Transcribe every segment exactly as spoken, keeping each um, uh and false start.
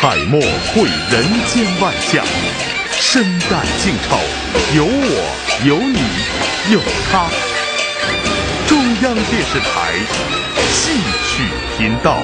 彩墨绘人间万象，生旦净丑，有我，有你，有他。中央电视台戏曲频道。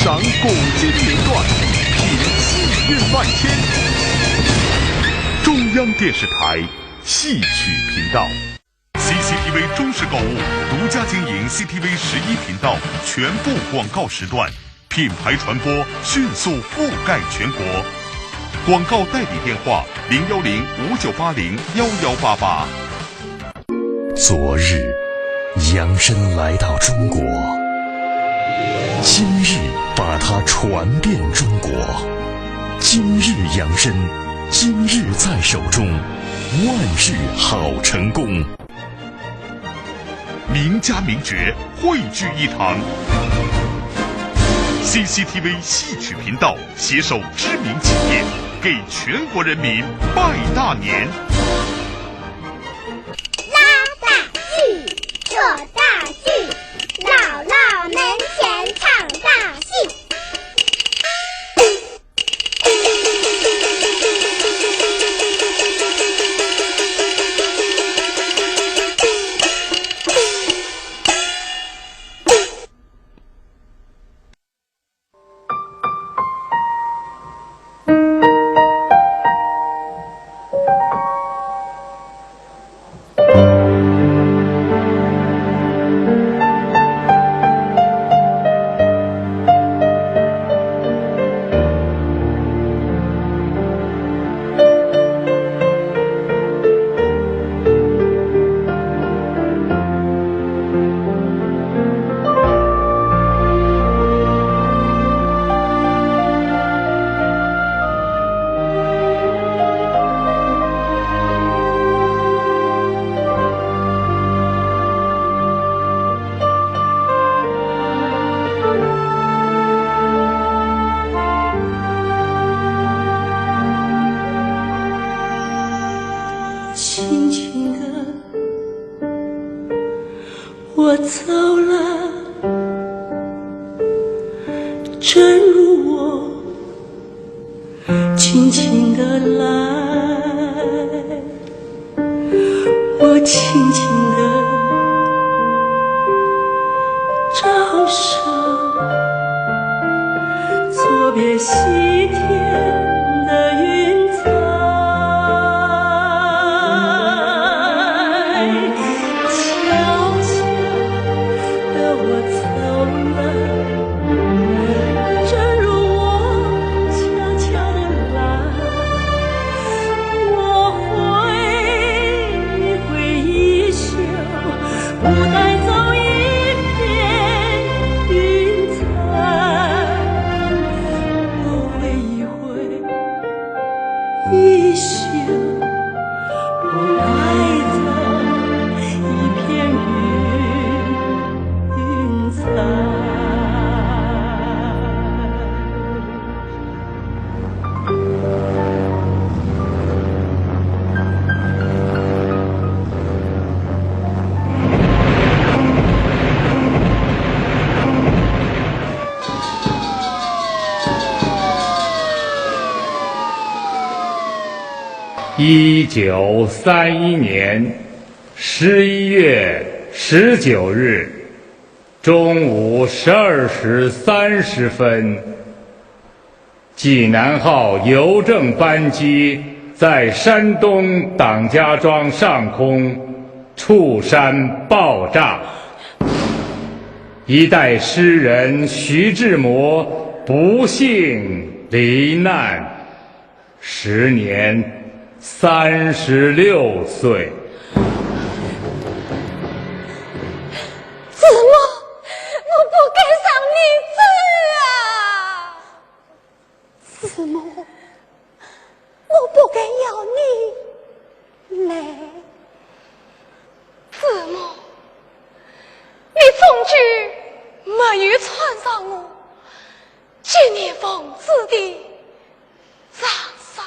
赏古今名段，品戏韵万千。中央电视台戏曲频道。 C C T V 中视购物独家经营C T V十一频道全部广告时段，品牌传播迅速覆盖全国。广告代理电话：零幺零五九八零幺幺八八。昨日，杨森来到中国，今日把它传遍中国。今日杨森，今日在手中，万事好成功。 名家名角汇聚一堂。C C T V戏曲频道携手知名企业，给全国人民拜大年。拉大戏，做大戏，姥姥门前唱大戏。 轻轻地，我走了，正如我轻轻地来。 我轻轻地招手，作别西天的云彩，悄悄地我走了。 正如我悄悄地来，我挥一挥衣袖，一九三一年十一月十九日中午十二时三十分，济南号邮政班机在山东党家庄上空触山爆炸，一代诗人徐志摩不幸罹难。 时年三十六岁。子墨，我不该让你走啊！子墨，我不该要你来。子墨，你终究没有穿上我纪念奉旨的 长衫。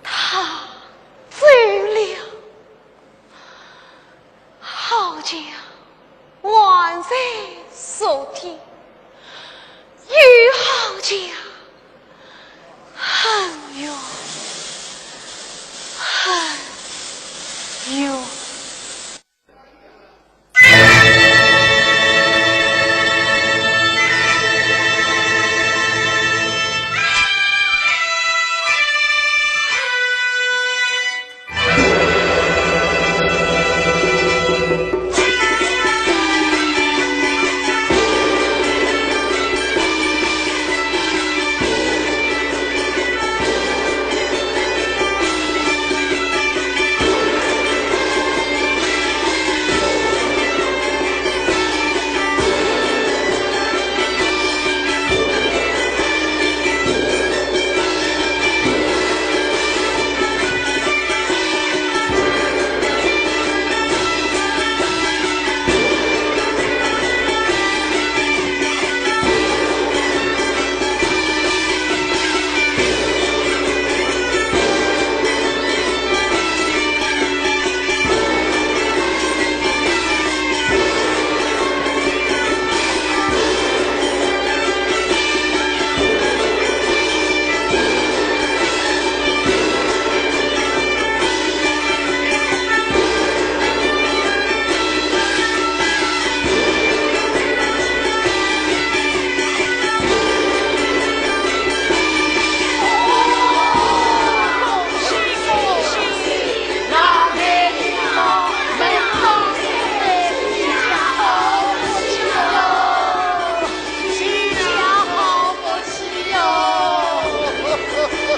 他走了，好像还在昨天，又好像很远，很远。哟，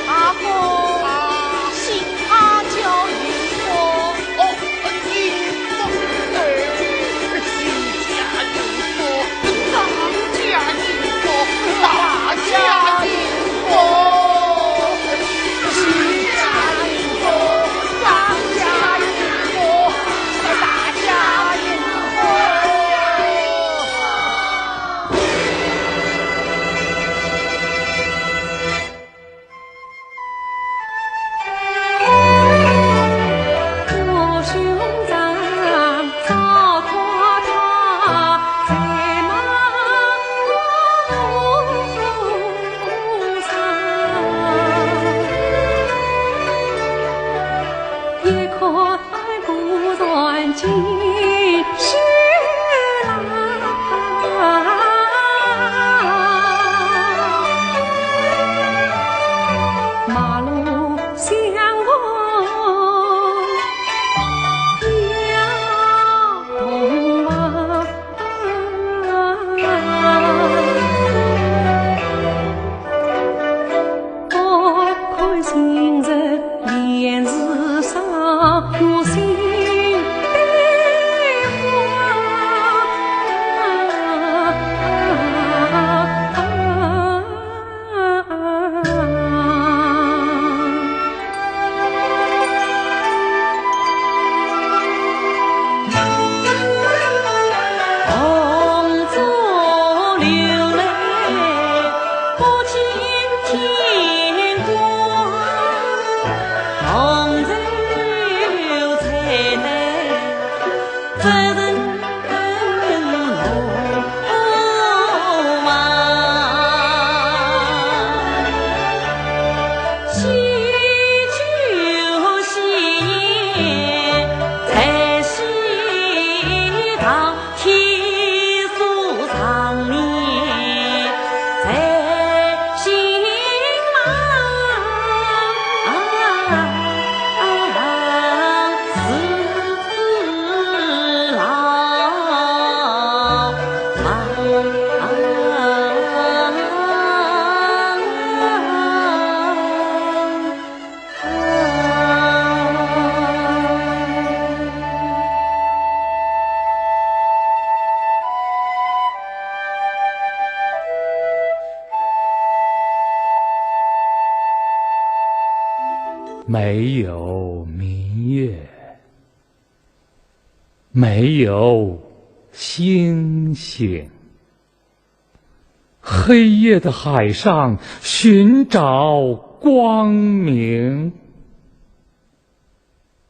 阿公，啊。姓阿叫银波。哦，银波，哎，姓贾银波，张贾银波，大贾银波，姓贾银波，张贾银波，大贾银波。没有明月，没有星星，黑夜的海上寻找光明。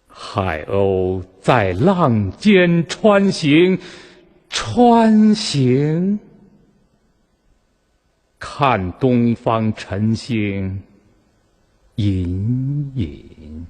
海鸥在浪尖穿行，穿行。 看东方晨星隐隐。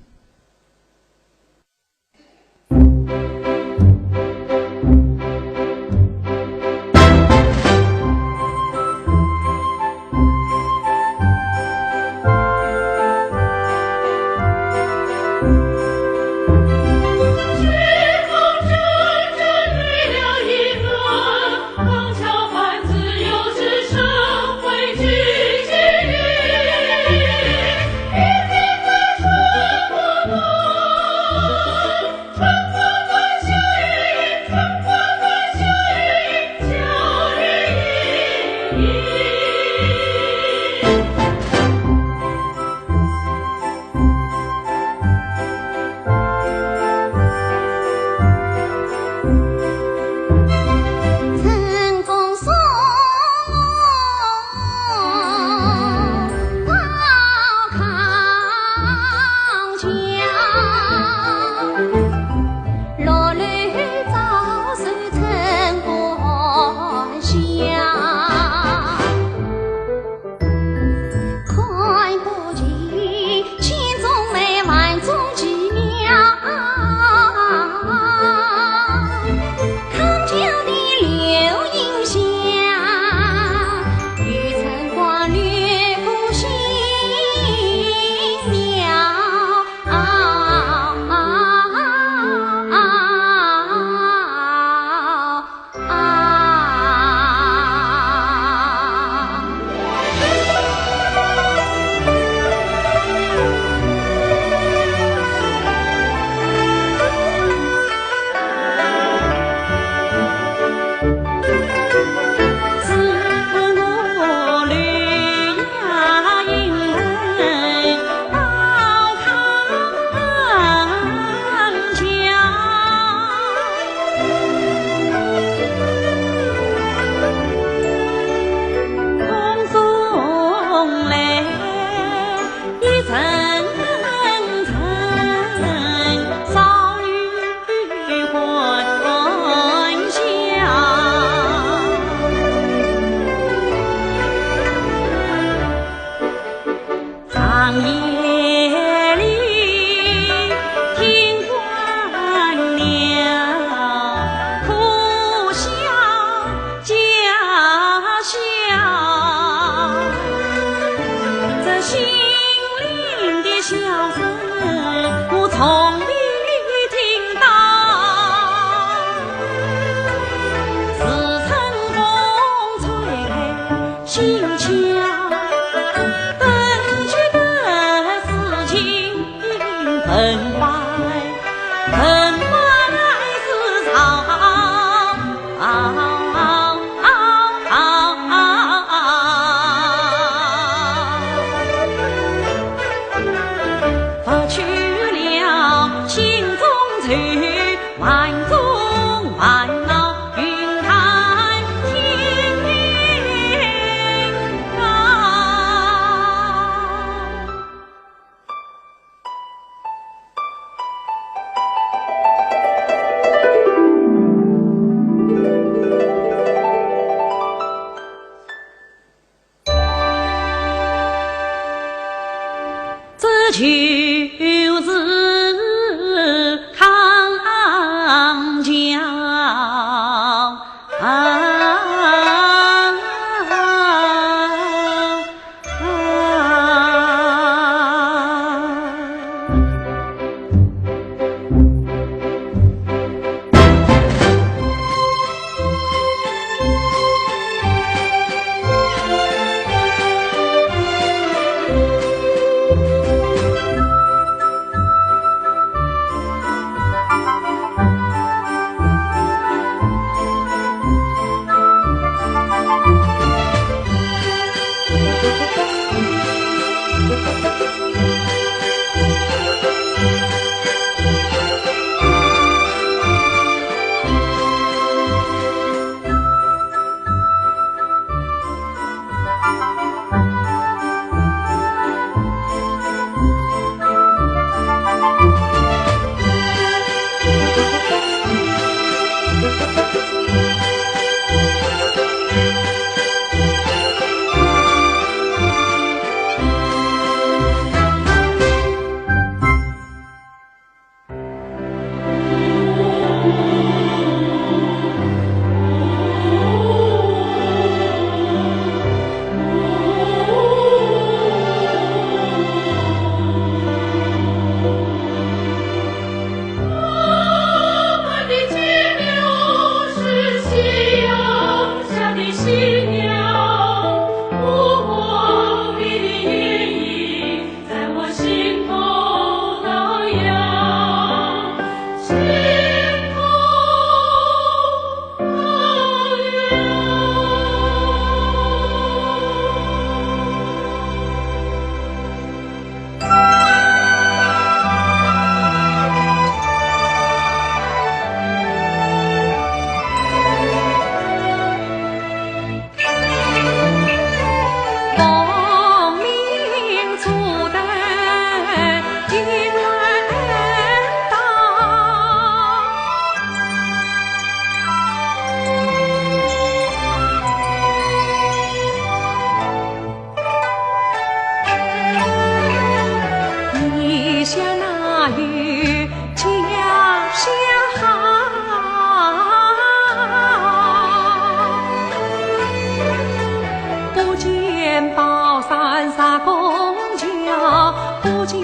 不见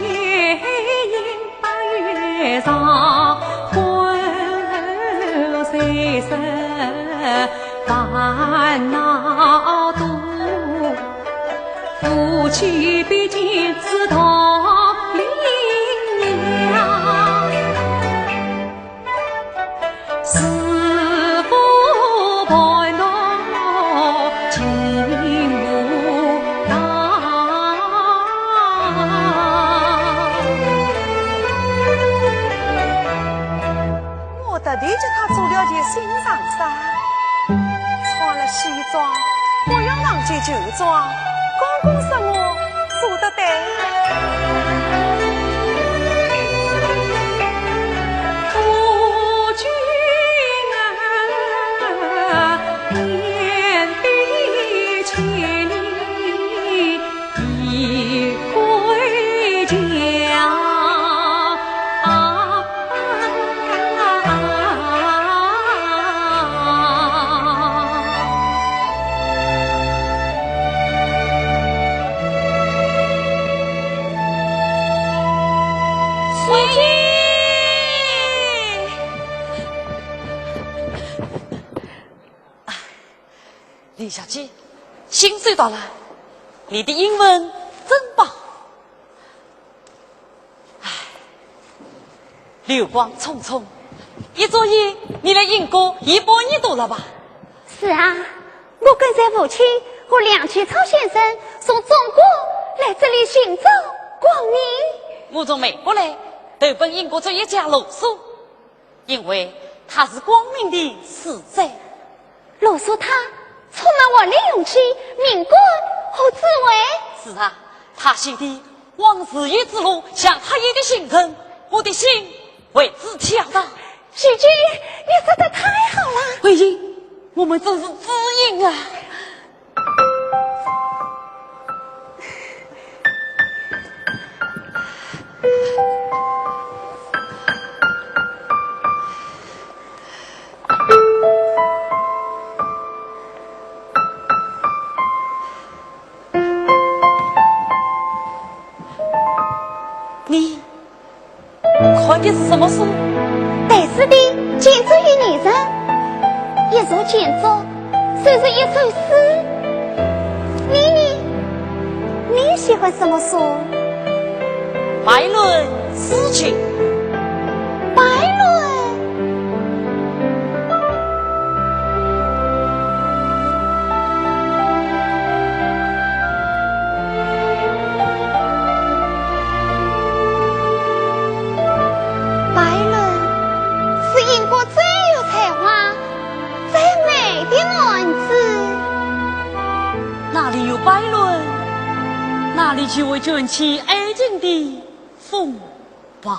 白云上，欢喜是烦恼多，夫妻比肩似同林鸟。 是否伴我进舞堂？我特地给她做了件新长衫，穿了西装，不要忘记旧装。公公说我 做得对。夫君啊，言必千里，必归家。 李小姐，信收到了，你的英文真棒。唉，流光匆匆，一转眼你来英国一百年多了吧？是啊，我跟随父亲和梁启超先生从中国来这里寻找光明。我从美国来，投奔英国哲学家罗素。 因为他是光明的使者。罗素他充满活力、勇气、敏感和智慧。是啊，他写的《望自由之路》像黑夜的星辰，我的心为之跳动。许君，你说的太好了。慧英，我们真是知音啊！ 你 看的是什么书？对子的《建筑与艺术》，一座建筑，就是一首诗。你呢？你喜欢什么书？《拜伦诗集》。拜伦？ 拜伦是英国最有才华、最美的男子。哪里有拜伦，哪里就会卷起爱情的风暴。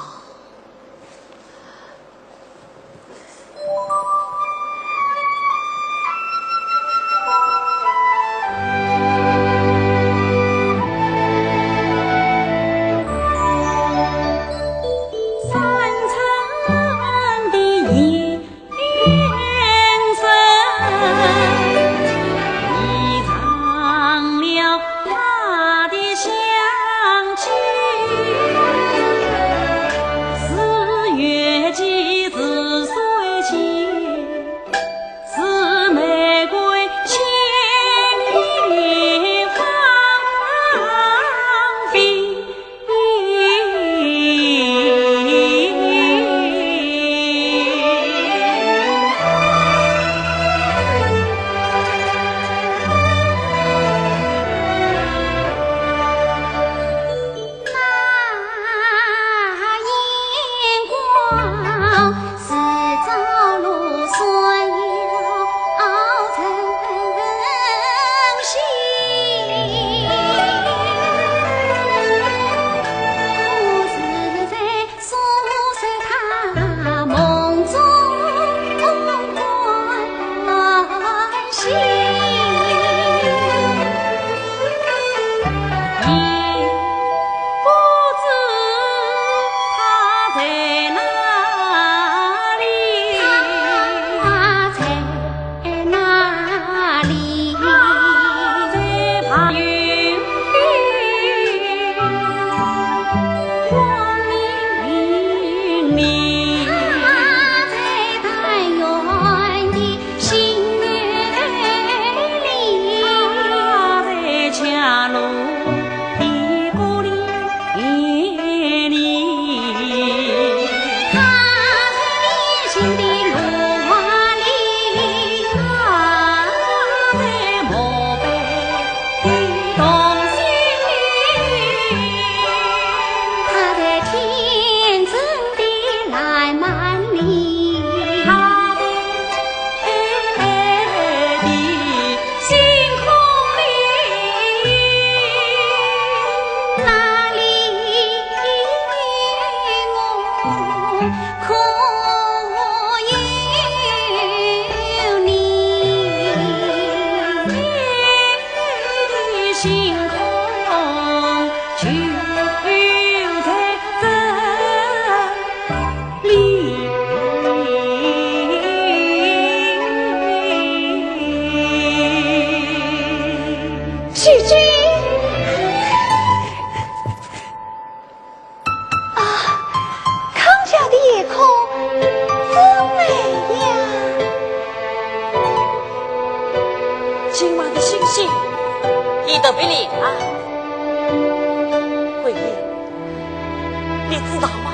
你知道吗？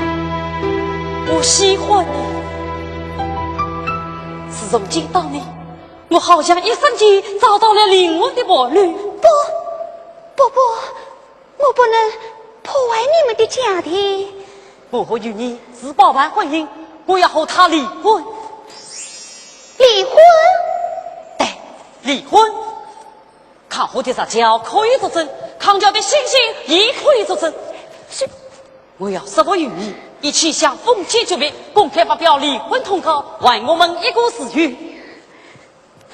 我喜欢你。自从见到你，我好像一瞬间找到了灵魂的伴侣。不，不，不，我不能破坏你们的家庭。我和玉妮是包办婚姻，我要和她离婚。离婚？对，离婚。康河的石桥可以作证，康桥的星星也可以作证。是。我要说服玉妮，一起向封建绝密，公开发表离婚通告，还我们一个自由。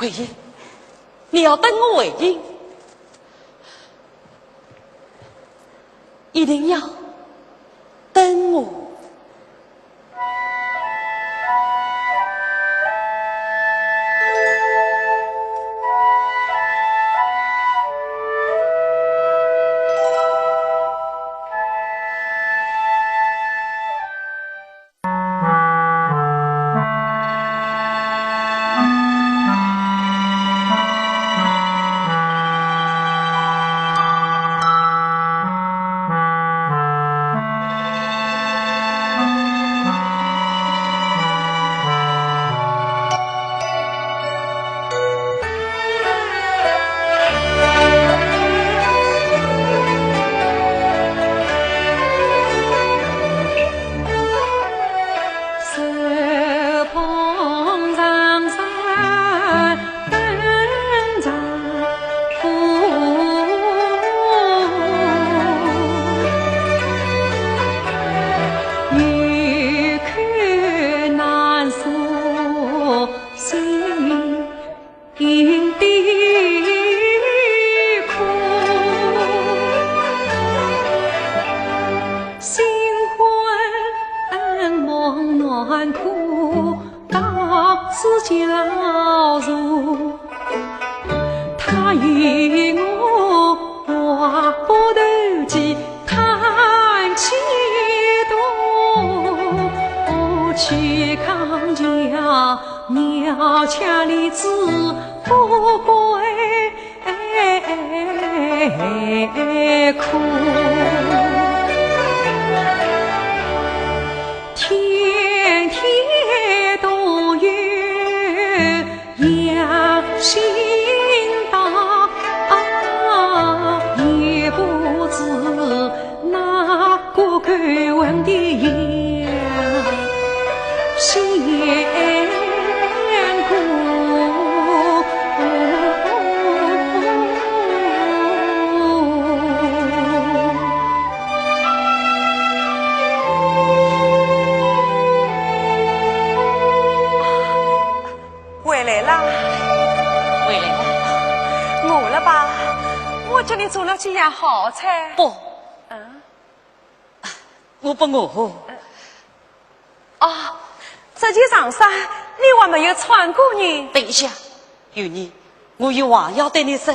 唯一，你要等我回音。 一定要等我。回来啦。回来了。饿了吧？我给你做了几样好菜。不。嗯？我不饿。啊，这件长衫你还没有穿过呢。等一下，玉妮，我有话要对你说。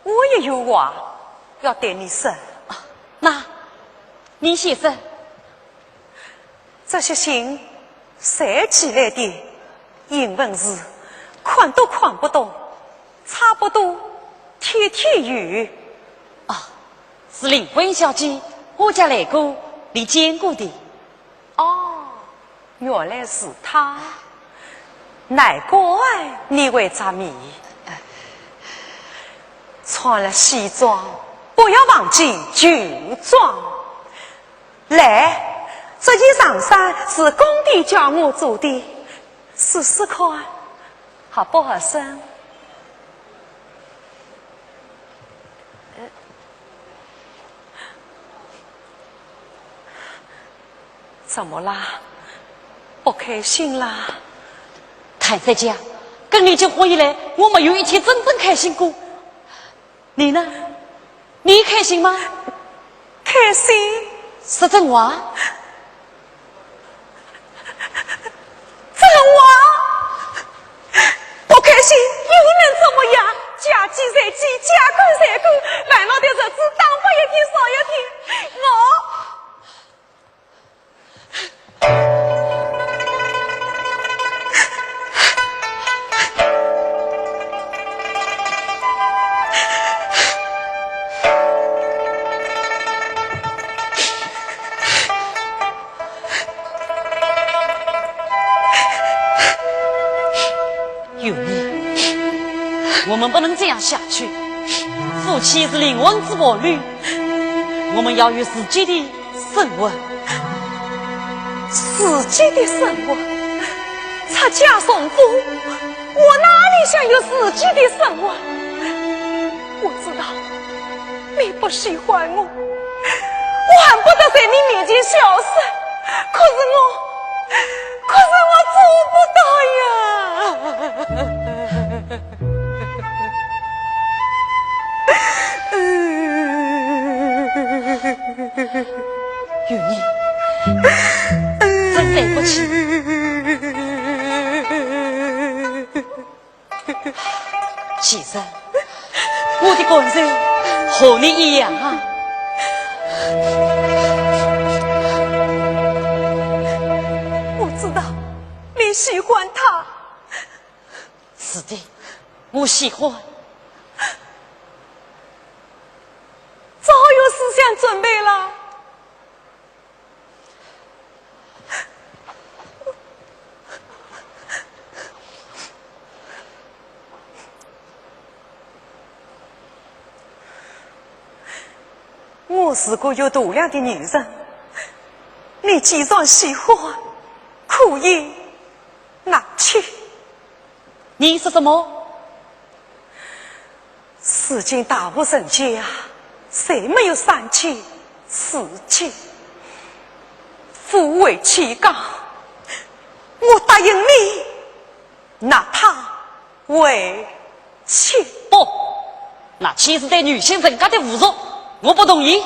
我也有话要对你说。啊，那，你先说。这些信谁寄来的？英文字，看都看不懂，差不多天天有。啊，是林徽因小姐，我家来过，你见过的。哦， 原来是她，难怪你会着迷。穿了西装，不要忘记旧装。来，这件长衫是工地叫我做的，试试看，合不合身？ 怎么啦？不开心啦？坦率讲，跟你结婚以来，我没有一天真正开心过。你呢？你开心吗？开心。说真话。 这个话，不开心又能怎么样？家计在即，家官在官，烦恼的日子当不一天少一天。我不能这样下去。夫妻是灵魂之伴侣，我们要有自己的生活。自己的生活？出家从夫，我哪里想有自己的生活？我知道你不喜欢我，我恨不得在你面前消失，可是我，可是我做不到呀。玉英，真对不起。其实，我的感受和你一样啊。我知道你喜欢他。是的，我喜欢。早有思想准备了。 我是个有度量的女人，你既然喜欢，可以拿去。你说什么？ 如今大户人家啊，谁没有三妻四妾？夫为妻讲，我答应你，纳她为妻。不，那岂是对女性人格的侮辱，我不同意。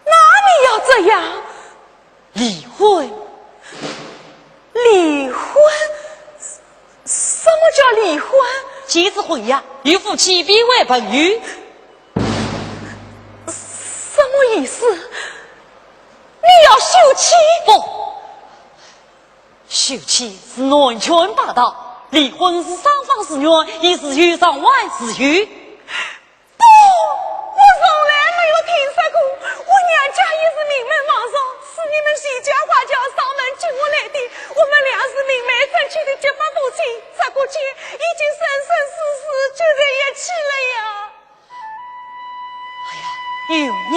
那你要怎样？ 离婚。离婚？什么叫离婚？既是婚约，与夫妻变为朋友。什么意思？你要休妻？不，休妻是男权霸道，离婚是双方自愿，也是有偿还自由。 不，我从来没有听说过。我娘家也是名门望族，是你们徐家花轿上门接我来的。我们两世明媒正娶的结发夫妻，这个结已经生生世世就在一起了呀。哎呀，有你。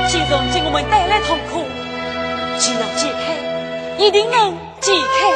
既然给我们带来痛苦，既要解开，一定能解开。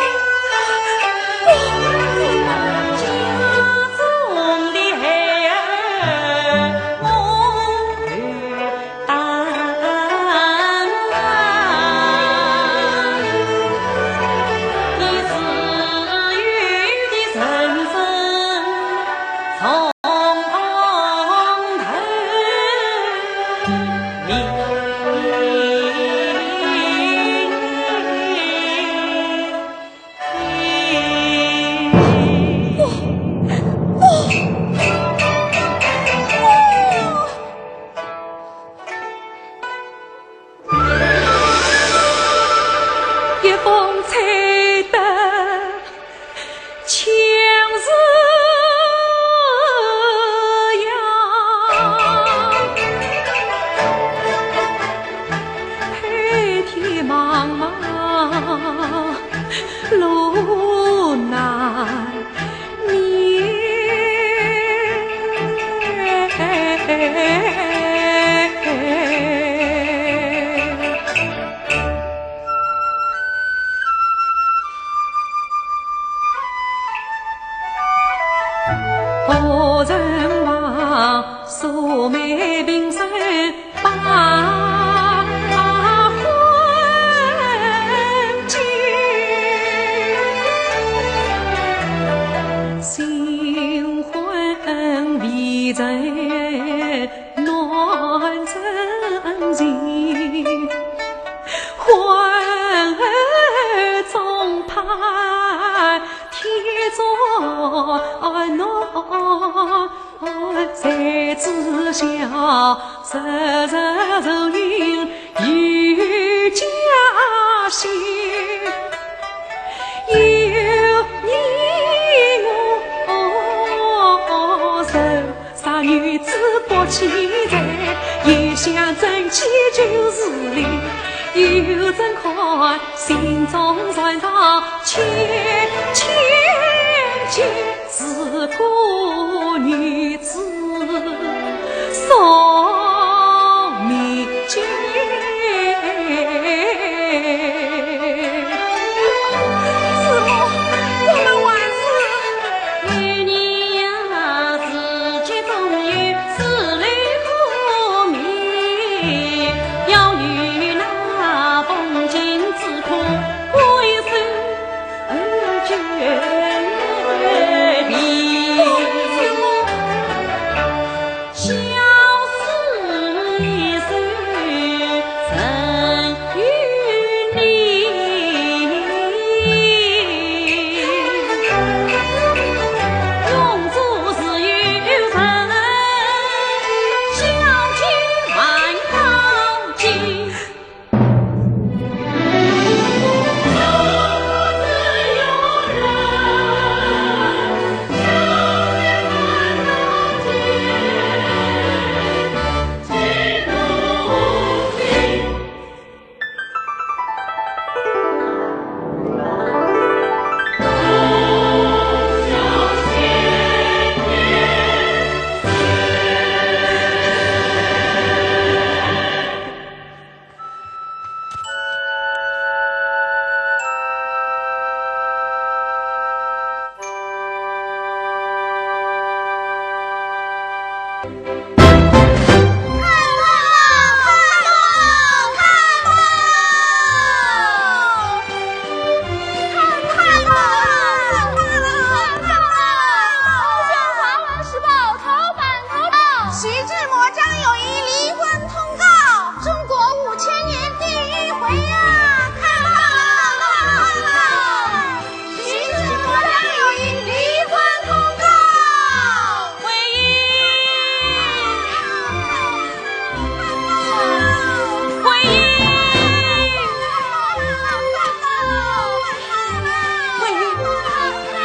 茫茫路难眠。何人望素昧平生 把婚结，新婚未曾难成亲，婚后总盼天作难。 谁知晓，时日如云又加新。有你我愁，啥女子不起愁，一想真妻就是你，又怎看心中传上千千结。 是个女子送命去。师父，我们还是……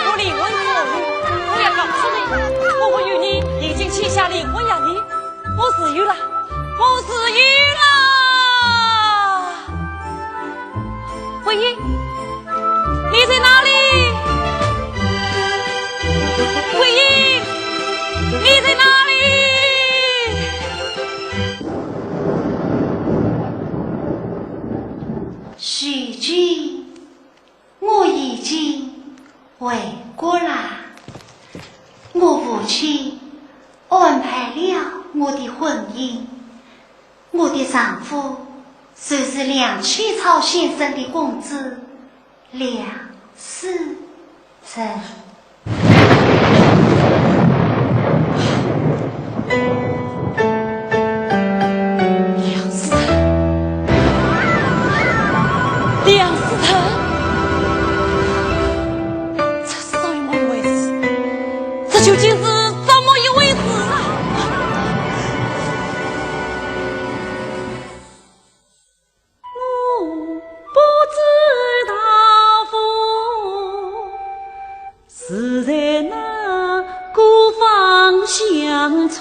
我离婚之后，我要告诉你，我和玉女已经签下离婚协议。 我自由了，我自由了！慧英，你在哪里？慧英，你在哪里？许君， 我已经回国啦。我父亲安排了我的婚姻，我的丈夫就是梁启超先生的公子梁思成。 梁思成，梁思成，这是怎么一回事？这究竟是怎么一回事啊？ 我不知道风是在哪个方向吹。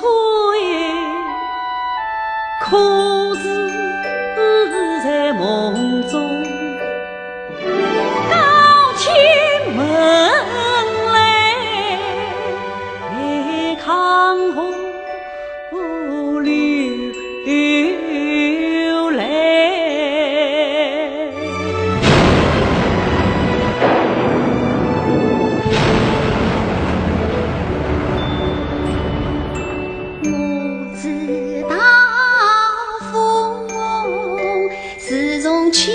起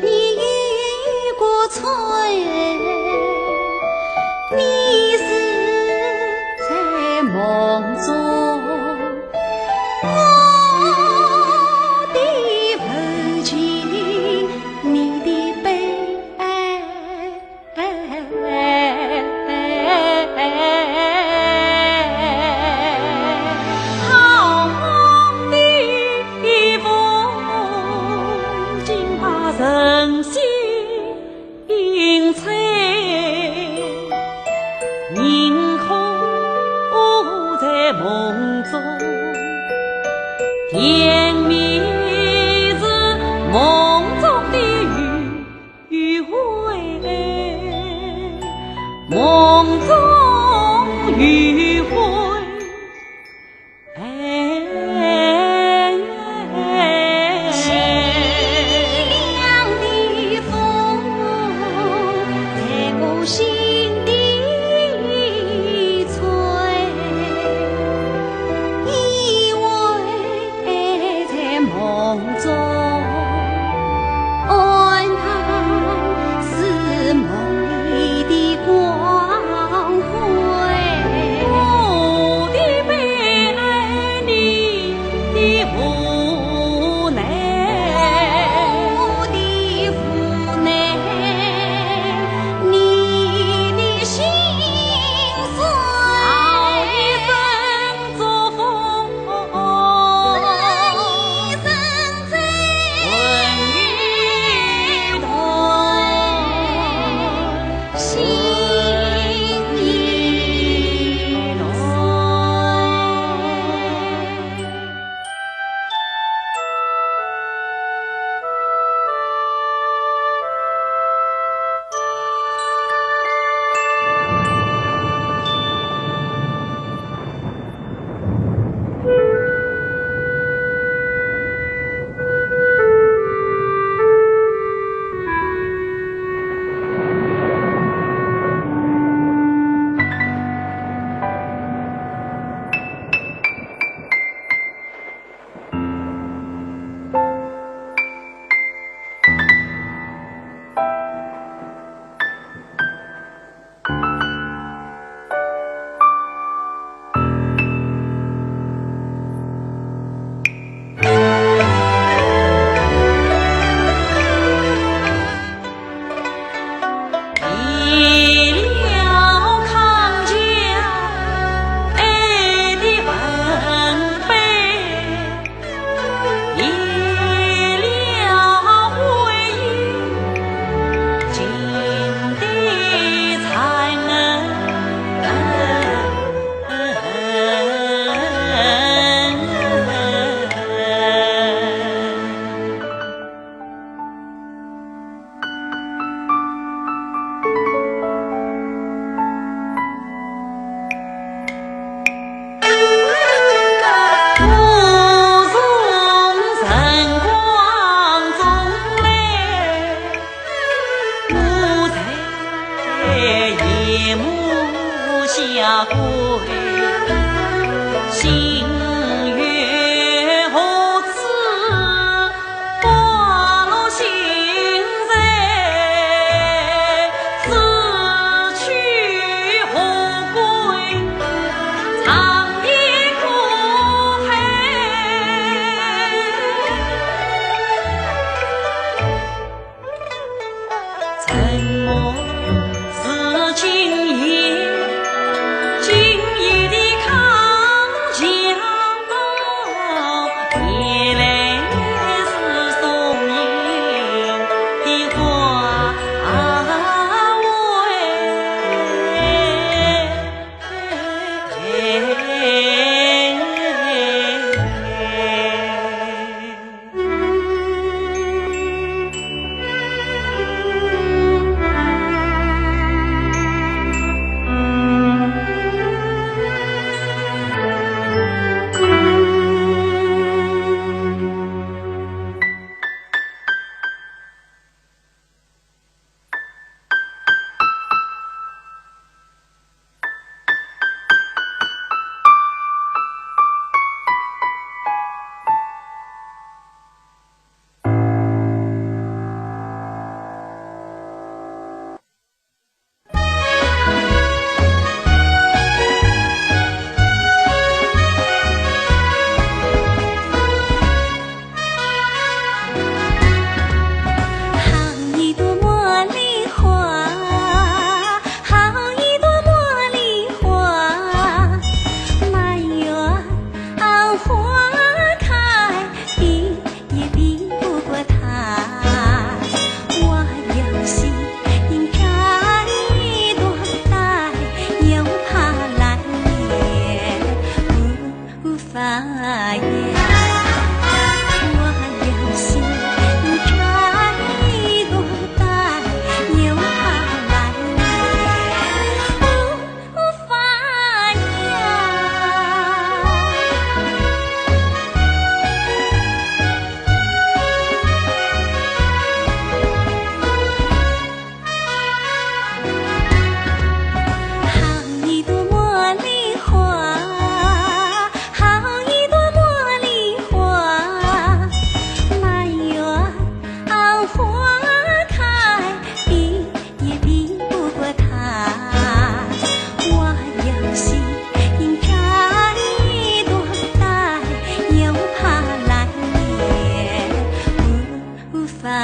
你一个春，你是在梦中，我的父亲，你的悲哀。 好梦的风景把人心吹，银河在梦中，甜蜜是梦中的雨。 余晖，梦中余晖。哎，清凉的风在我心底吹。 依偎在梦中，安康是梦里的光辉。我的悲哀，你的无奈。我的无奈，你的心酸。好一生 祝福。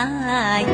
哎，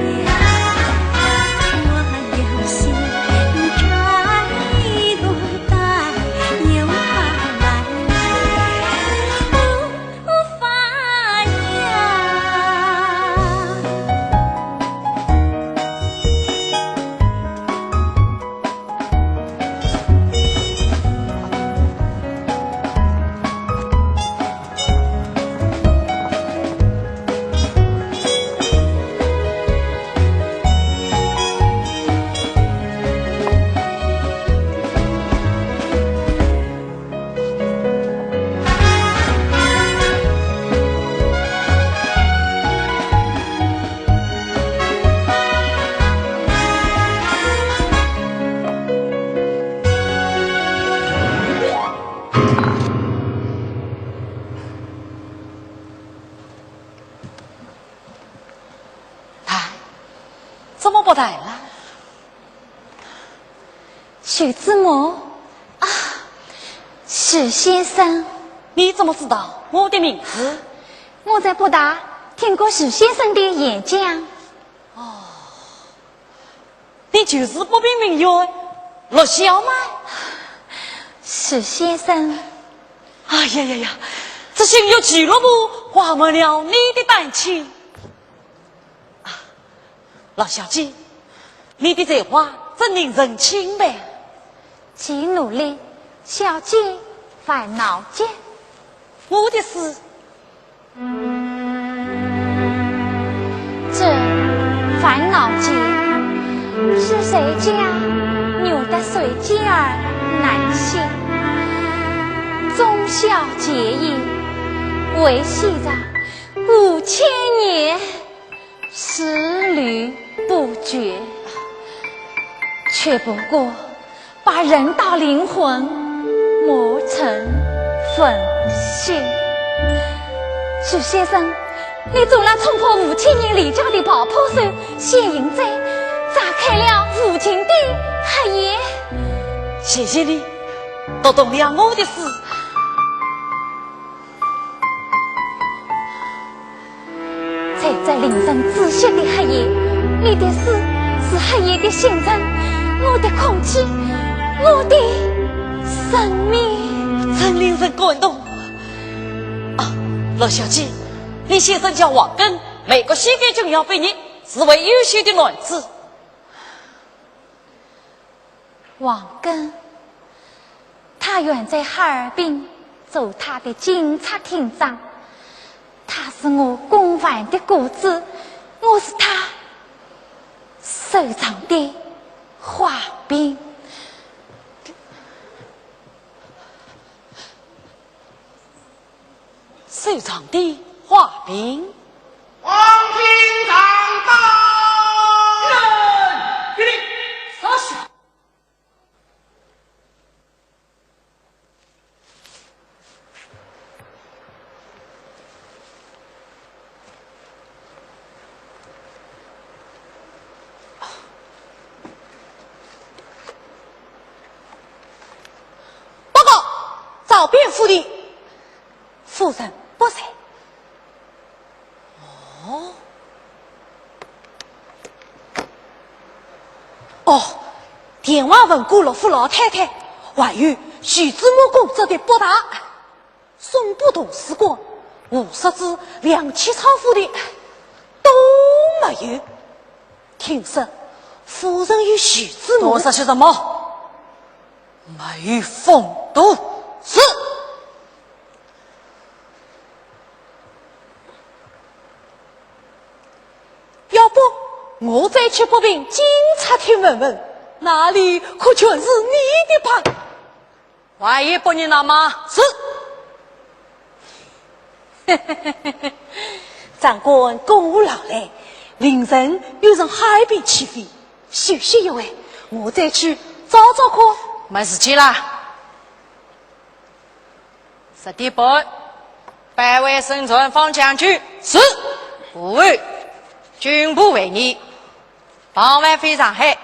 怎么不谈了？许知母，啊，许先生。你怎么知道我的名字？我在北大听过许先生的演讲。哦，你就是北平名媛陆小曼？许先生。哎呀呀呀，这星月俱乐部挂满了你的单亲。 啊，老小姐，你的才华真令人钦佩。既努力，小姐烦恼极。我的诗，这烦恼极，是谁家留得谁家儿难信？忠孝节义，维系着五千年。 丝缕不绝，却不过把人的灵魂磨成粉碎。许先生，你总算冲破五千年历久的爆破手，现在再开了无情的黑夜。谢谢你，读懂了我的诗。 在这令人窒息的黑夜，你的诗是黑夜的星辰，我的空气，我的生命。真令人感动。啊，陆小姐，你先生叫王根，美国西点军校毕业，是位优秀的男子。 王根，他原在哈尔滨做他的警察厅长，他是我公办的顾子，我是他手上的花瓶。 手上的花瓶。王厅长到！人，立定，稍息。报告，召边府的 夫人不在。哦，哦，电话问过陆府老太太，还有徐知母公子的北大，送部图书馆，胡适之、梁启超夫的都没有。听说夫人与徐知母……都说些什么？没有风度。是。 要不，我再去北平警察厅问问，那里可全是你的帮。还有不你那吗？是。长官公务劳累，凌晨又从哈尔滨起飞，休息一会，我再去找找看。没时间啦。 十点半，保卫省船方将军。是。部委，军部会议，傍晚飞上海。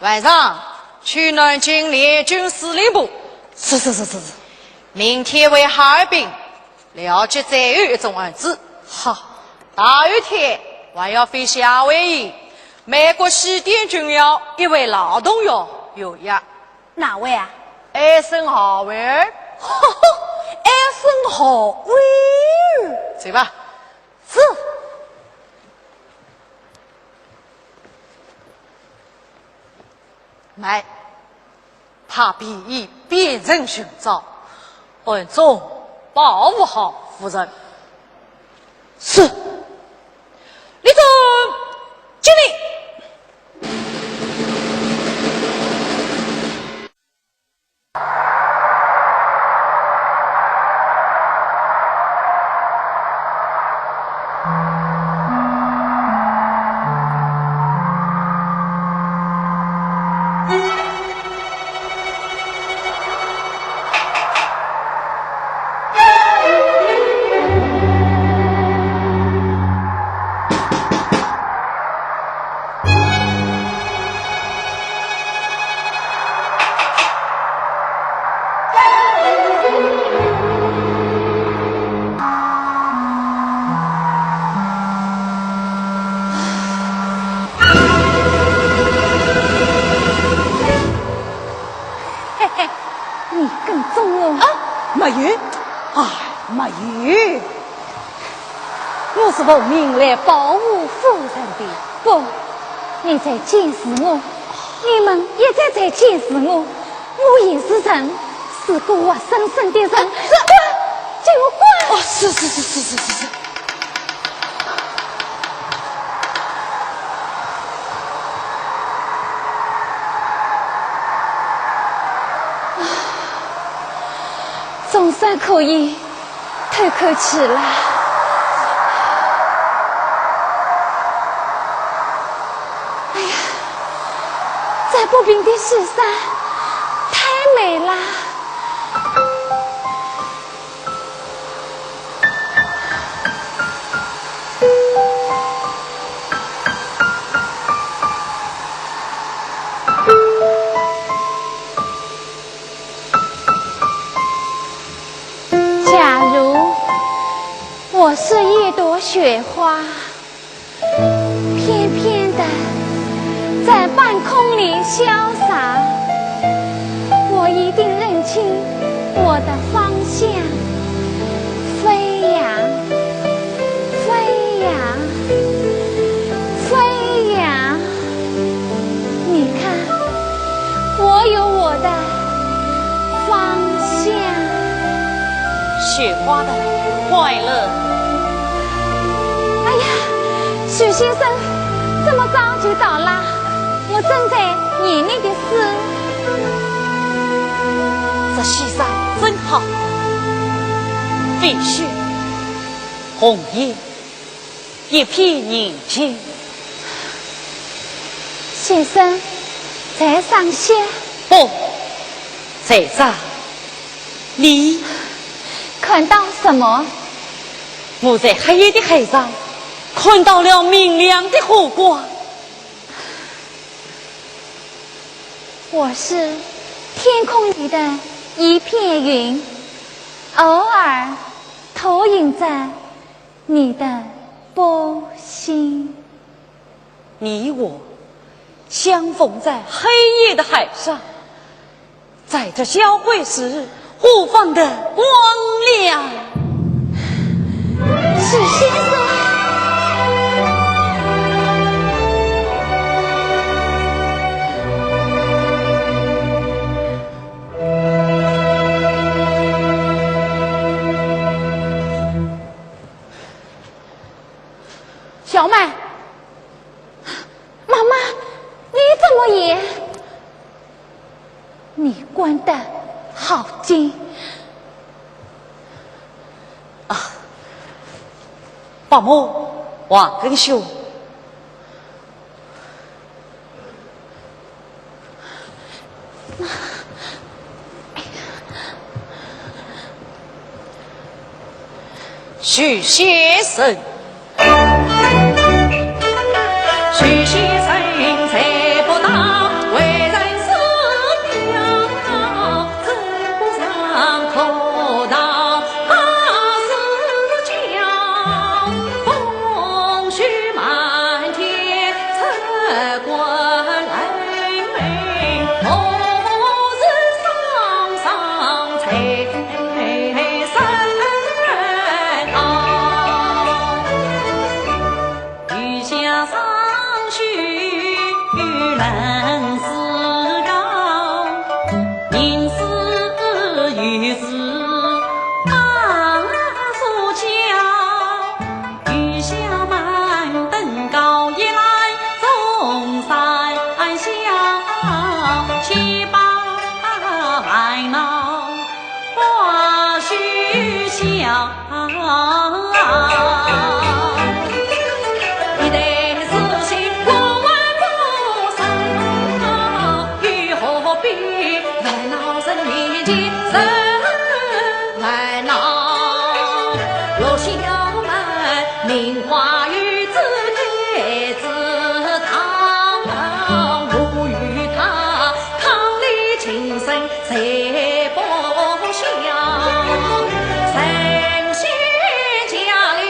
晚上去南京联军司令部。是，是，是，是，是。明天回哈尔滨，了解最后一种案子。好。大后天还要费下回，美国西点军要一位老同学有约。哪位啊？艾森豪威尔。艾森豪威尔。走吧。是。 来，派便衣变人寻找，暗中保护好夫人。是。立正，敬礼。 嘿嘿，你跟踪我？啊，没有，哎，没有。我是奉命来保护夫人的。不，你在监视我，你们一直在监视我。我也是人，是个活生生的人。啊，这滚，给我滚！哦，是是是是是是是。 总算可以透口气了。哎呀，这薄冰的雪山太美了。 假如我是一朵雪花， 翩翩地在半空里潇洒，我一定认清我的方向。飞呀，飞呀，飞呀，你看，我有我的方向。雪花的快乐。哎呀，许先生，这么早就到了，我正在念你的诗。这雪山真好，飞雪、红叶，一片宁静。先生，在赏雪？不，在赏你。看到什么？我在黑夜的海上看到了明亮的火光。我是天空里的一片云，偶尔投影着你的波心。你我相逢在黑夜的海上，在这交汇时释放的光亮。许先生。小妹，妈妈，你怎么也……你关得好紧。啊，伯母，王根兄。 许先生。许先生才不大为人师表，称不上可道，他是叫风雪马。名花有主，才子堂，我与他伉俪情深谁不晓？神仙驾临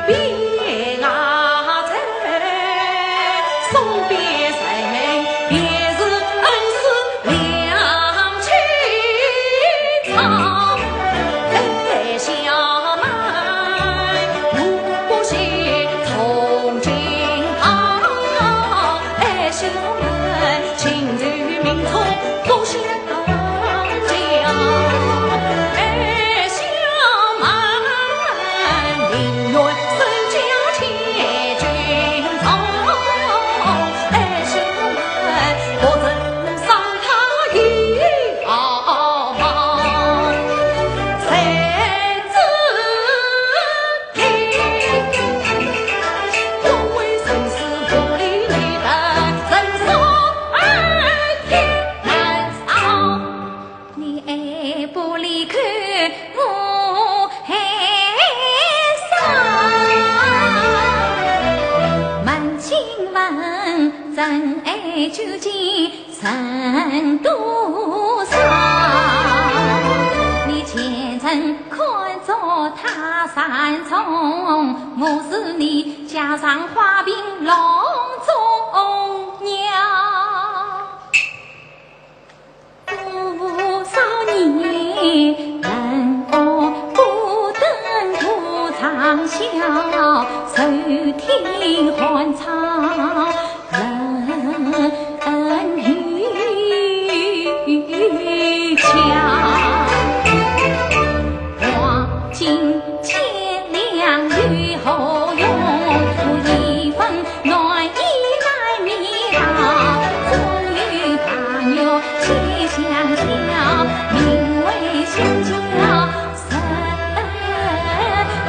边外走，送别人便是恩师两情长。 哎，小妹，我不是从今旁。哎，小妹，请求明初多相交。哎，小妹，宁愿身家千金重。哎，小妹，不曾 上他一号房，谁知天，我为生死无力，你的人送二天难逃。你爱不离开我哀伤，问今问真爱究竟 人多少？你前程看作他山重，我是你家常花瓶笼中鸟。多少年人我不登土长啸，受天寒窗。 人有家，黄金千两有何用？一分暖意难觅到，终有白玉千相交，名为相交人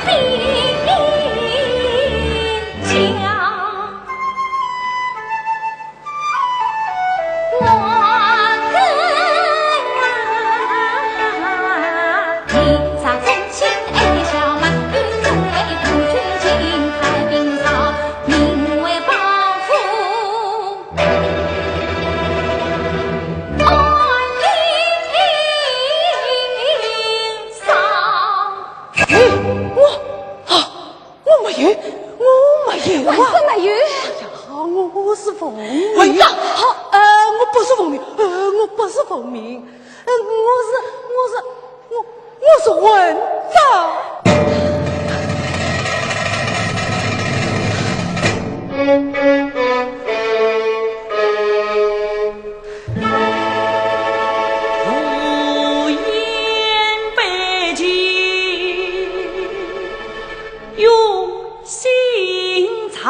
比邻家。 我，啊， 我没有，我没有啊！为什么没有？哎呀，我是凤鸣。哎呀，好，呃，我不是凤鸣，呃，我不是凤鸣，呃，我是，我是，我，我是混账。无言悲泣 用心操。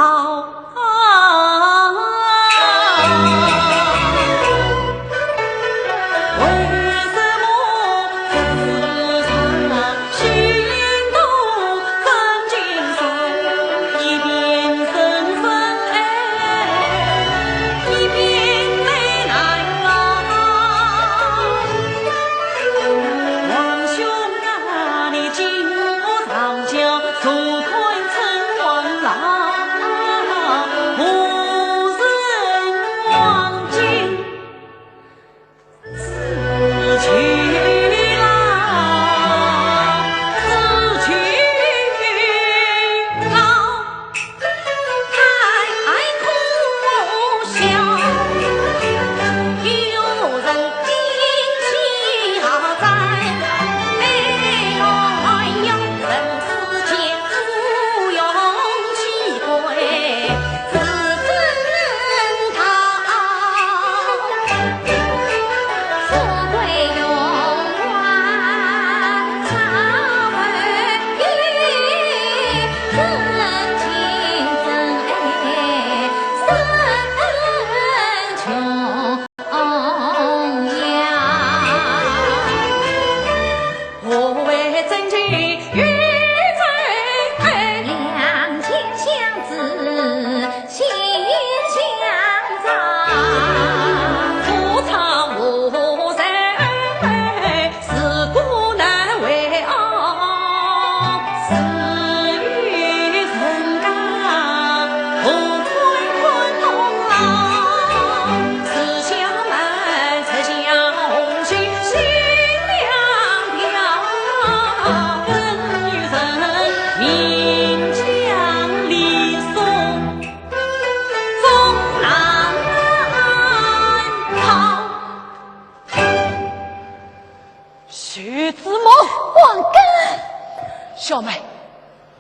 小妹，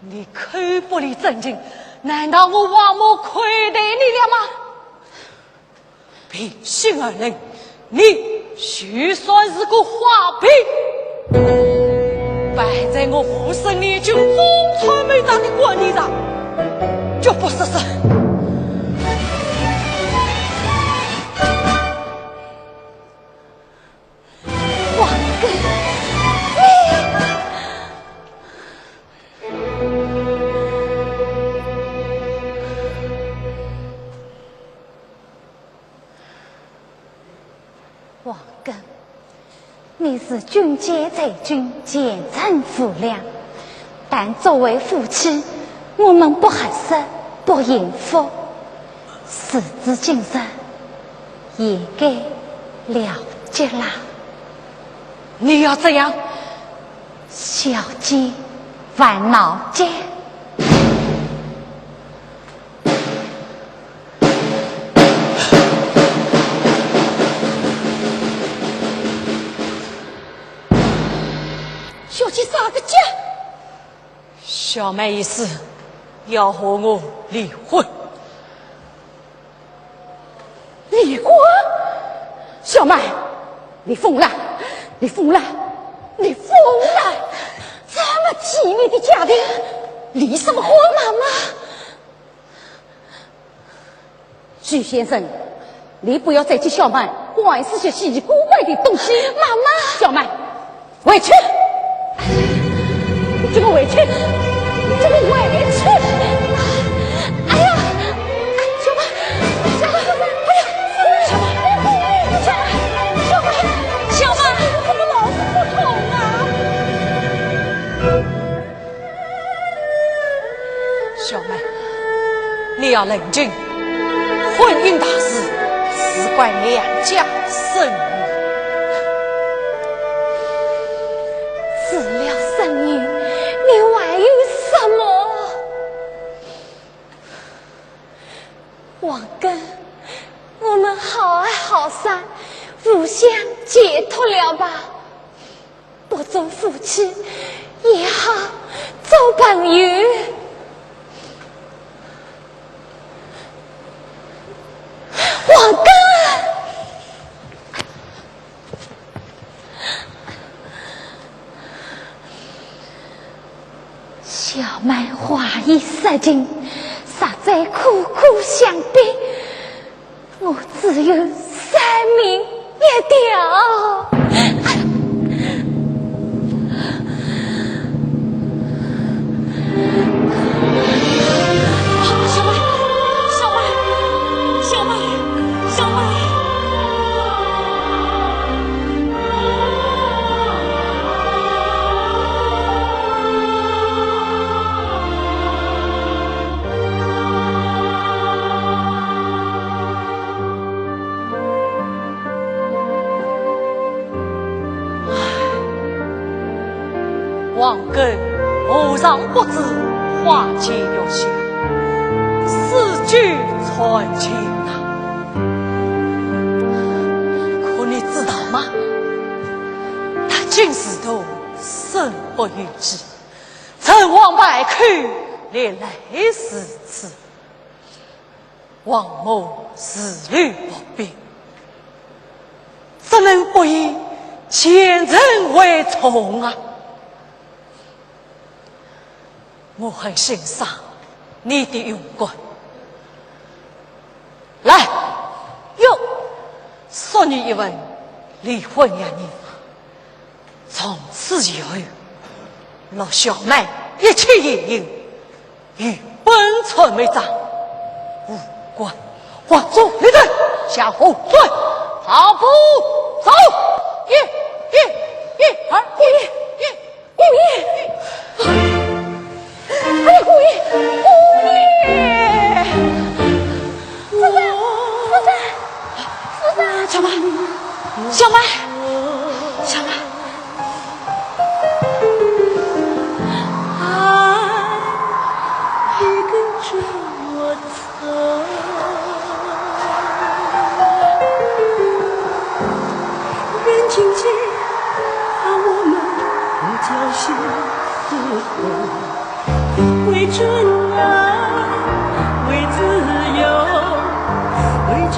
你口不离正经，难道我王某亏待你了吗？平心而论，你就算是个花瓶，摆在我武生联军总参谋长的馆钿上，绝不失手。王根，你……王根，你是军阶在军，前程无量，但作为夫妻，我们不合适，不幸福。时至今日，也该了结啦。你要这样？小姐烦恼结。小姐啥个结？小妹一死，要和我离婚。 离婚？小妹，你疯了，你疯了，你疯了！这么体面的家庭，离什么婚？妈妈。徐先生，你不要再给小妹灌输些稀奇古怪的东西。妈妈。小妹， 回去！你这个回去！你这个回去！哎呀，小妹，小妹，哎呀，小妹，小妹，小妹，小妹，怎么老是不痛啊？小妹，你要冷静，婚姻大事，事关两家生命。 除了生命，你还有什么？王根，我们好爱好散，互相解脱了吧。不做夫妻，也好做朋友。王根！ 小妹话已说尽，实在苦苦相逼，我只有三命一条。 小妹，小妹，小妹，小妹。王根何尝不知花前月下，似酒穿情啊。可你知道吗？他今是徒生不如己，成王败寇，连累如此。 王某如履薄冰，怎能不以前程为重啊？我很欣赏你的勇敢。来，哟，送你一份离婚协议。 从此以后，陆小妹一切言行与本村委长无关。王总，立正，向后退，跑步，走，一，一，一，二，一，一，一，一。哎呀，姑爷，姑爷！夫人，夫人，夫人！小妹，小妹，小妹。 人情间，我们不叫心不痛。为真爱，为自由，为真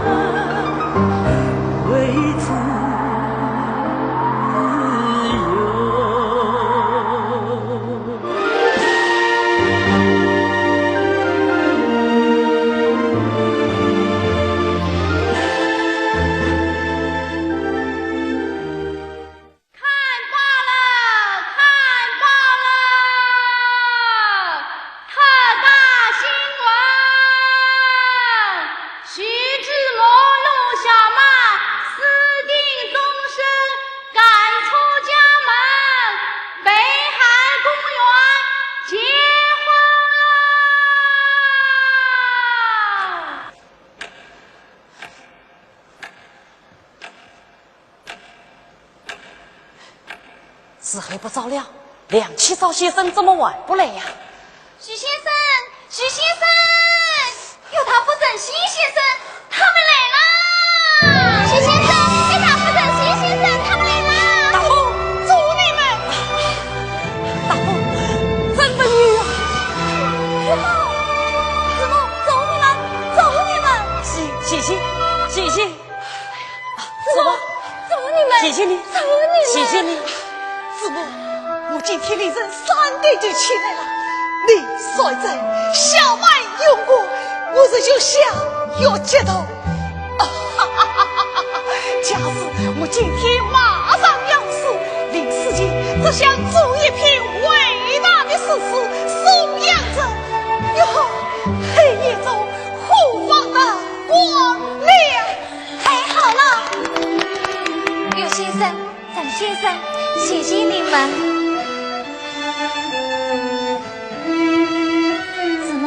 爱，为自由。看罢了，看罢了！特大新闻！徐志摩、罗小曼私定终身，赶出家门，北海公园结婚了！ 时候不早了，梁启超先生怎么还不来呀？徐先生，徐先生，有大夫陈新先生，他们来了。徐先生，有大夫陈新先生，他们来了。大夫，走你们！大夫，真不远啊！子木，子木，走你们，走你们！谢，谢谢，谢谢。 子木，子木，你们，谢谢你，子木，你们，谢谢你。子木，我今天凌晨三点就起来了。你率真，小曼用过，我这就下药接头。假使我今天马上要死，临死前只想做一篇伟大的诗词颂扬着，哟，黑夜中何方的光亮。 太好了！刘先生、陈先生，谢谢你们。子木，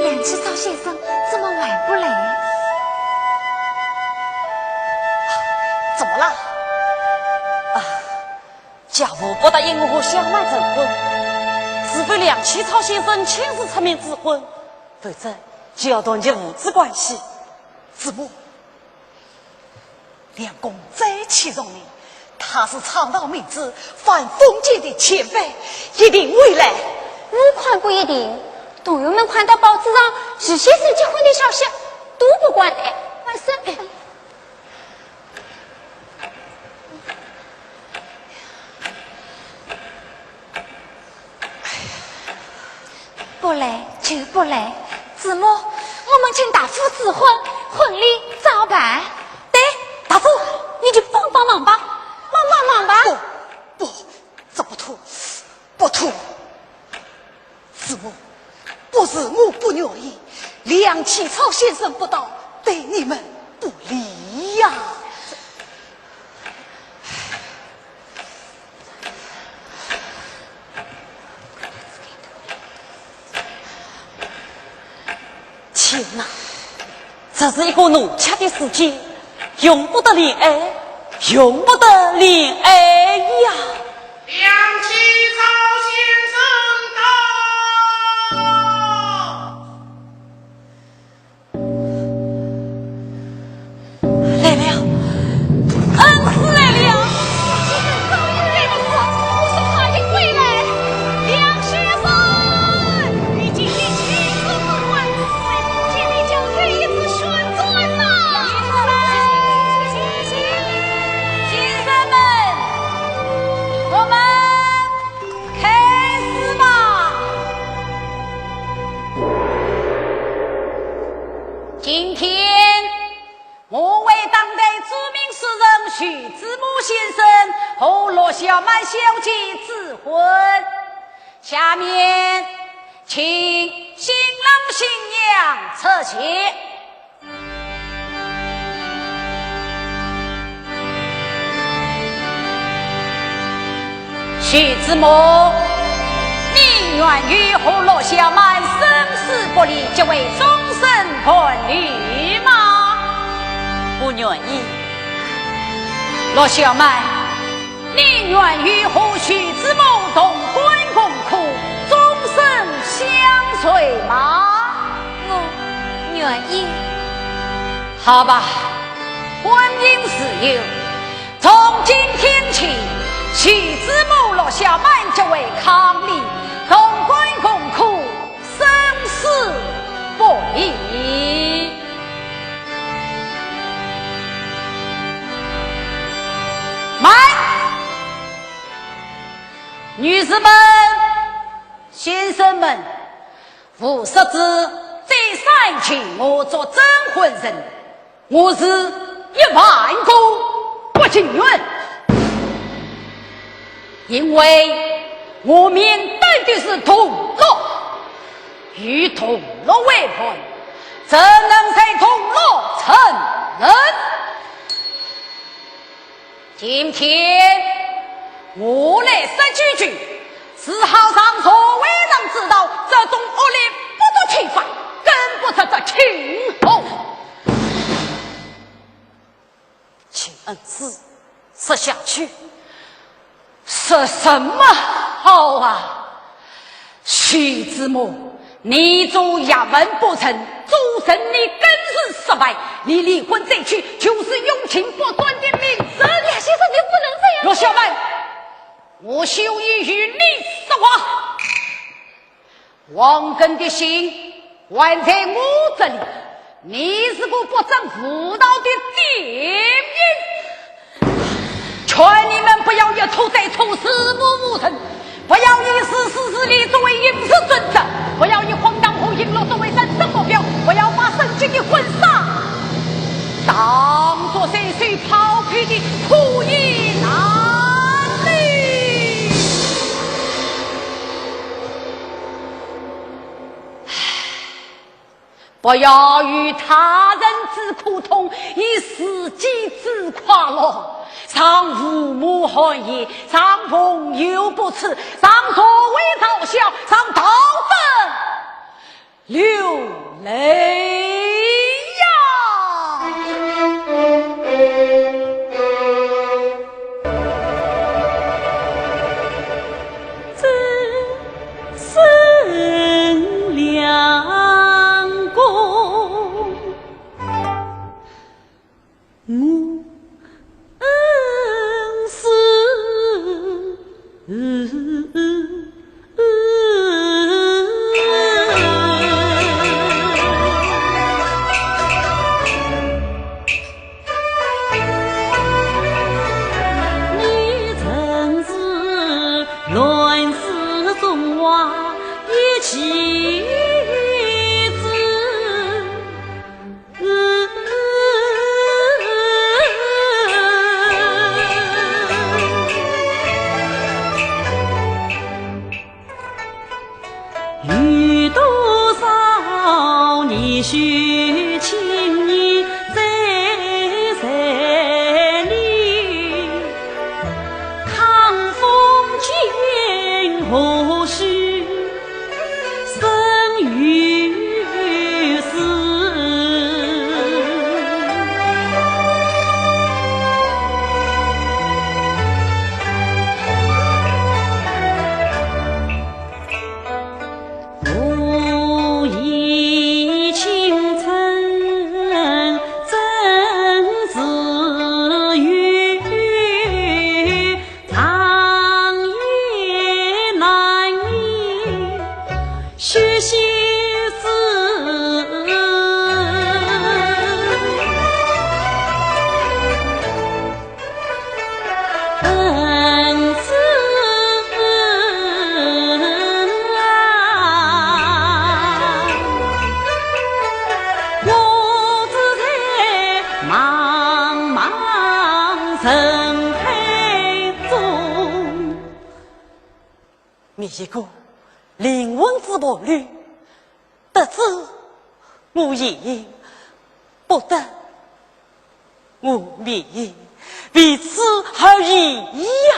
梁启超先生怎么还不来？怎么了？啊，家父不答应我和小曼成婚，除非梁启超先生亲自出面指婚，否则就要断绝父子关系。子木， 梁公再器重你，他是倡导民主、反封建的前辈，一定会来。我看不一定，同学们看到报纸上徐先生结婚的消息，都不敢来。万岁！ 不来就不来。子木，我们请大夫指婚，婚礼照办。对，大夫，你就帮帮忙吧，帮帮忙吧。不，不，这不妥，不妥。子木，不是我不愿意，梁启超先生不到，对你们不利呀。 天哪，这是一个弄巧的时机，用不得恋爱，用不得恋爱呀！梁启超先生到。 来了，恩师来了。先生早已来了，我说他已回来。梁先生，你今天亲自指婚，在封建迷教第一次旋转呐！先生们，先生们，我们 开始吧。今天，我为当代著名诗人徐志摩先生和罗小曼小姐指婚。下面，请新郎新娘出席。 徐志摩，你愿意和罗小曼生死不离，结为终身伴侣吗？不愿意。罗小曼， 你愿意和徐志摩同甘共苦，终身相随吗？我愿意。好吧，婚姻自由，从今天起，徐志摩、罗小曼结为伉俪，同甘共慢！女士们、先生们，吴世子再三请我做证婚人，我是一万个不情愿。 因为我面对的是铜锣，与铜锣为伴，怎能在铜锣沉沦？今天我来说几句，是好让社会上知道，这种恶劣不知其法，跟不出这情红。 请恩师说下去。说什么好啊？徐子墨，你做学问不成，做人你更是失败。你离婚再娶，就是永情不断的名字。梁先生，你不能这样。陆小曼，我休意与你说话。 王根的信还在我这里，你是个不争无道的典型。劝你们不要以土财出世父母人，不要以事事势利作为行事准则，不要以荒唐和淫乐作为人生目标，不要把圣洁的婚纱当作随手抛弃的枯衣烂履。 不要以他人之苦痛，以自己之快乐，让父母寒心，让朋友不齿，让社会嘲笑，让道德流泪呀！ 你真是乱世中华一奇子。 有多少热血青年在山里，抗风尽何须 生与死。无意青春真自由， 长夜难眠须心思。恩师啊，我只在茫茫人海中，觅一个灵魂之伴侣，得之我幸，不得我命，为此而已呀。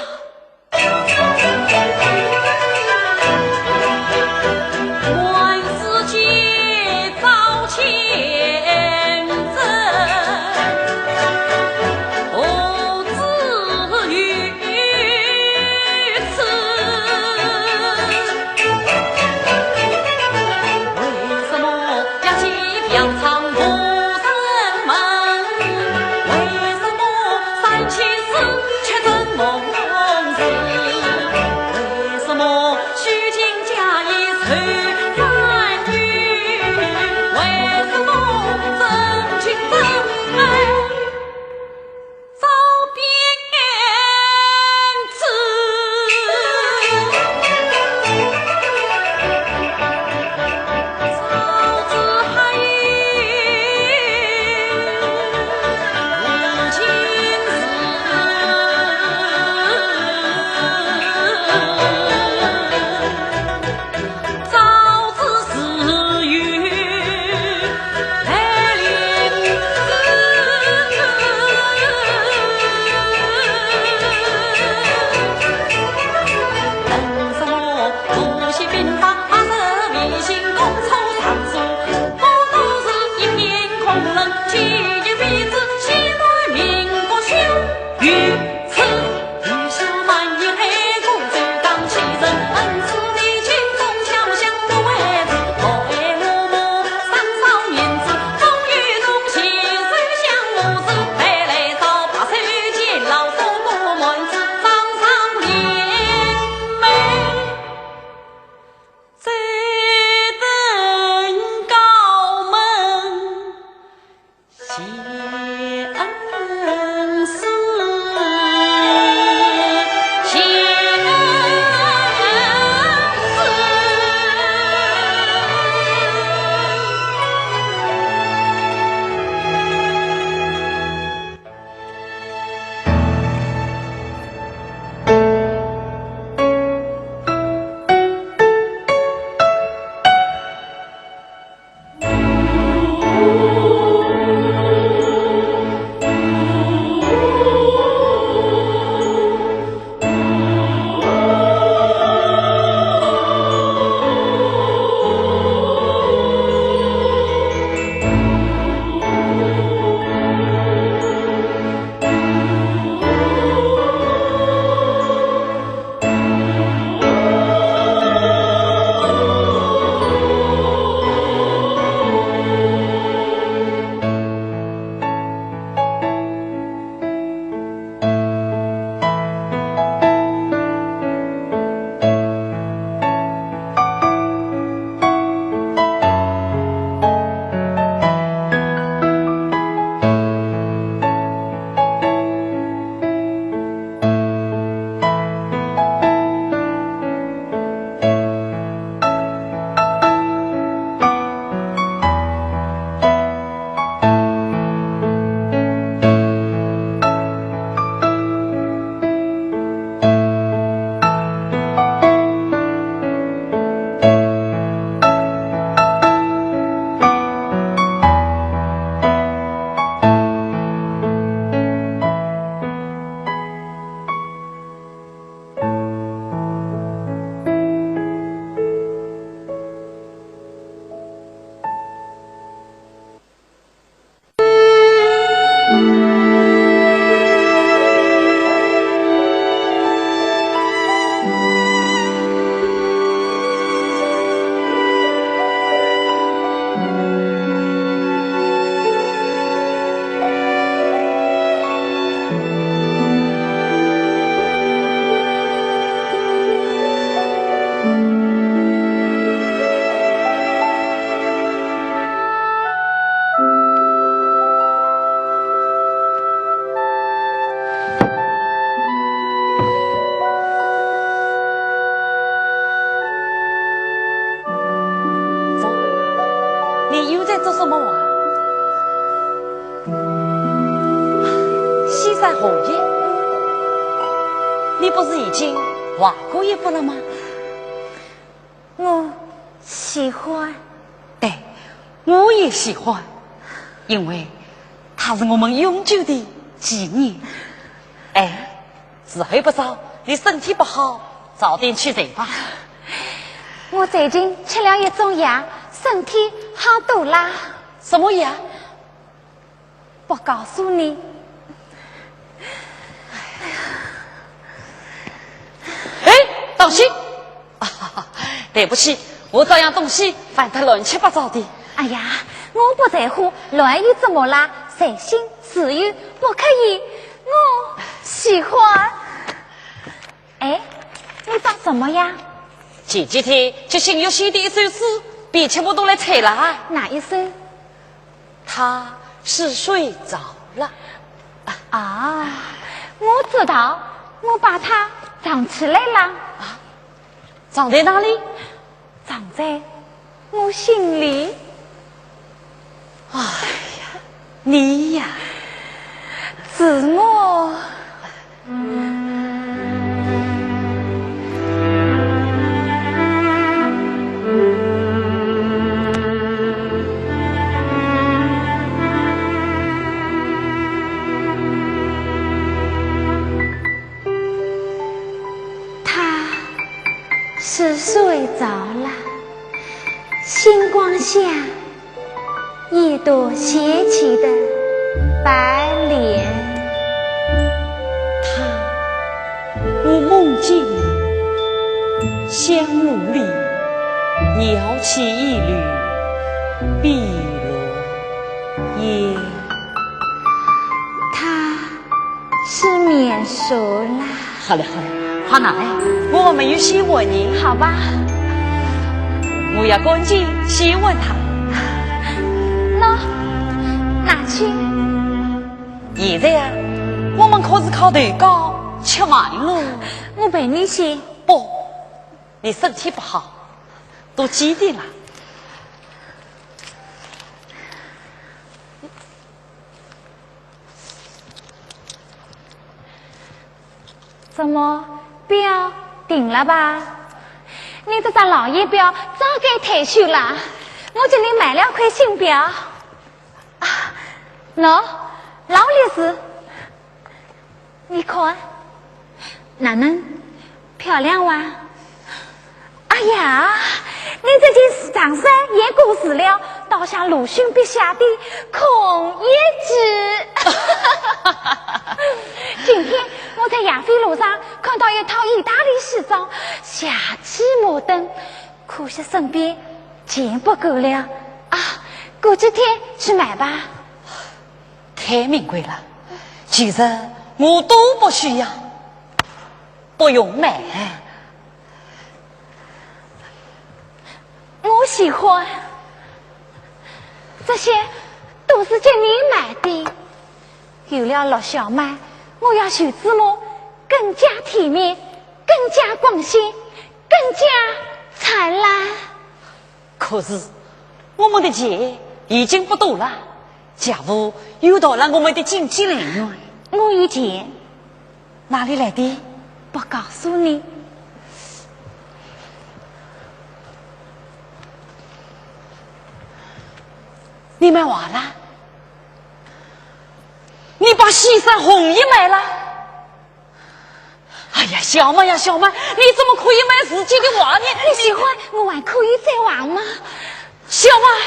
你又在做什么啊？西山红叶，你不是已经画过一幅了吗？我喜欢。对，我也喜欢，因为它是我们永久的纪念。哎，时候不早，你身体不好，早点去睡吧。我最近吃了一种药，身体好多啦。什么药？不告诉你。哎，当心！啊，对不起，我这样东西翻得乱七八糟的。哎呀，我不在乎，乱又怎么啦？随心自由，不可以。我喜欢。哎，你找什么呀？前几天接新月写的一首诗，被全部都来拆了啊。哪一首？他是睡着了。啊，我知道，我把它藏起来了。啊，藏在哪里？藏在我心里。哎呀，你呀，自我。他是睡着了，星光下，一朵斜起的白莲。他，我梦见你，香炉里摇起一缕碧螺烟。他 是眠熟啦。好了好了，快拿来，我还没有写完呢。好吧。我要赶紧写完它。喏，拿去。现在啊，我们可是靠投稿吃饭喽。我陪你写。不，你身体不好，多几天了。 怎么，表定了吧？你这只老眼表早该退休了，我给你买了块新表。啊，喏，劳力士，你看，哪能，漂亮哇？ 哎呀，你这件长衫也过时了，倒像鲁迅笔下的孔乙己。今天我在亚非路上看到一套意大利西装，霞气摩登，可惜身边钱不够了。啊，过几天去买吧。太名贵了，其实我都不需要。 不用买。我喜欢，这些都是给你买的。有了陆小曼，我要徐志摩更加体面，更加光鲜，更加灿烂。 可是，我们的钱已经不多了，家父又断了我们的经济来源。我有钱。哪里来的？不告诉你。你卖画了？你把西山红叶卖了？ 哎呀，小曼呀，小曼，你怎么可以卖自己的画呢？你喜欢，我还可以再画吗？小曼，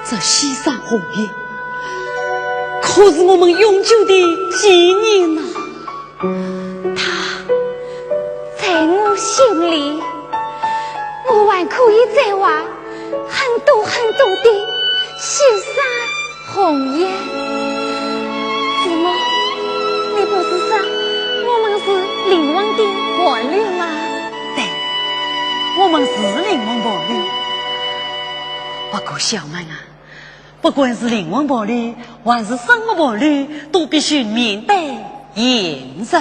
这西山红叶，可是我们永久的纪念呐。它在我心里，我还可以再画很多很多的西山红叶。子墨，你不是说我们是灵魂的伴侣吗？对，我们是灵魂伴侣。不过小曼啊， 不管是灵魂伴侣，还是生活伴侣，都必须面对现实。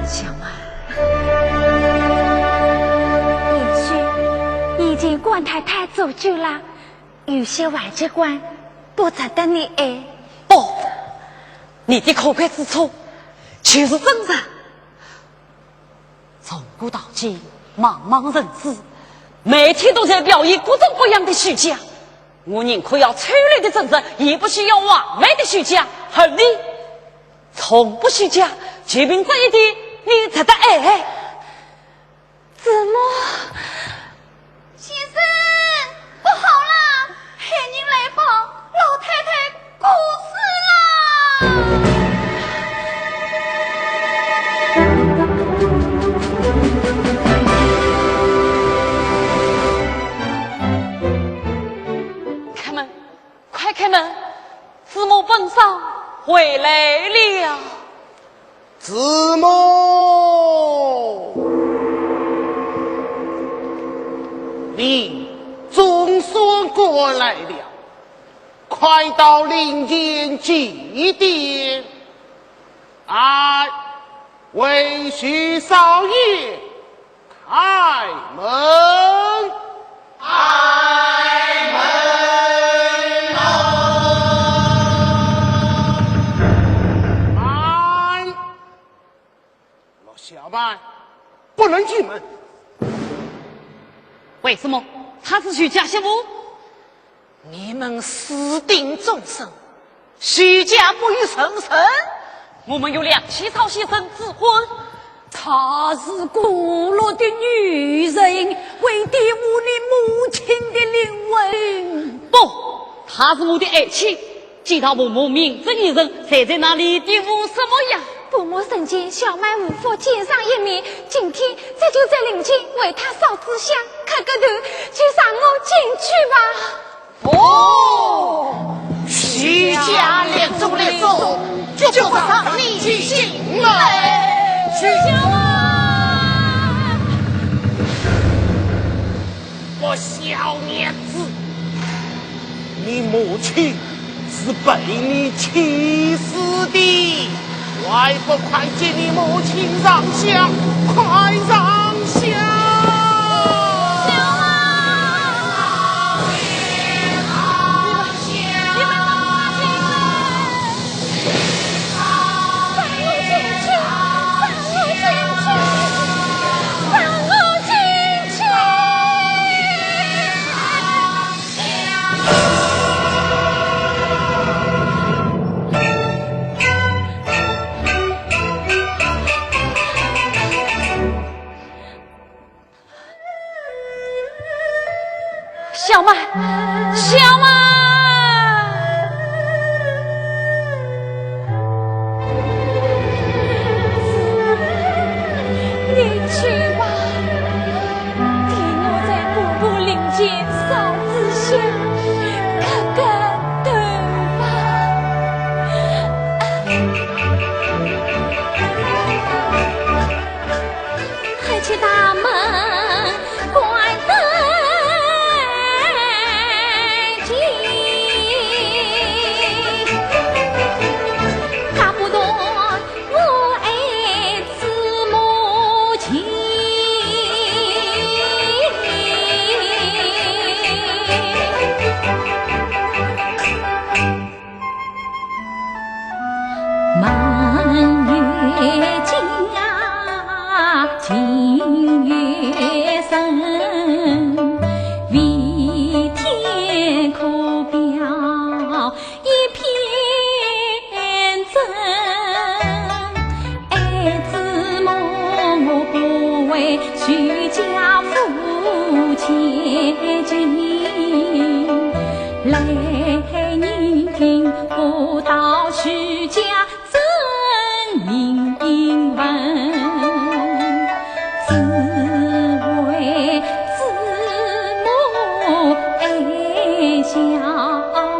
小曼，也许你已经管太太做久了，有些坏习惯不值得你爱。不，你的可贵之处就是真诚。 从古到今，茫茫人世，每天都在表演各种各样的虚假。我宁可要丑陋的真诚，也不需要华美的虚假。而你，从不虚假，就凭这一点，你值得爱。子墨， 先生，不好啦，害人来报，老太太过世啦！开门，快开门，子墨本少回来了。 子墨，你总算过来了，快到灵前祭奠。哎，为徐少爷 开门！开门啊！慢！老小曼，不能进门。为什么？她是徐家媳妇。 你们私定终身，徐家不与人争，我们有梁启超先生之婚。她是过路的女人，会玷污你母亲的灵魂。不，她是我的爱妻，见到父母名正言顺，谁在那里玷污什么呀？父母生前，小曼无福见上一面，今天这就在灵前为她烧支香，磕个头，就让我进去吧。 哦，徐家列祖列宗，就不让你进来。徐家啊！我小娘子，你母亲是被你气死的，还不快接你母亲上香，快上香！小啊！你们，你们放我进去！放我进去！放我进去！放我进去！ 小曼，小曼！你去吧，替我在姑姑灵前烧支香，磕个头吧。 还去大门关得紧，他不懂我爱子母情。 门有金啊，情有深，为天可表一片真。爱子么，我不为许家夫妻情，来人听不到许家真名英文，只为子母爱小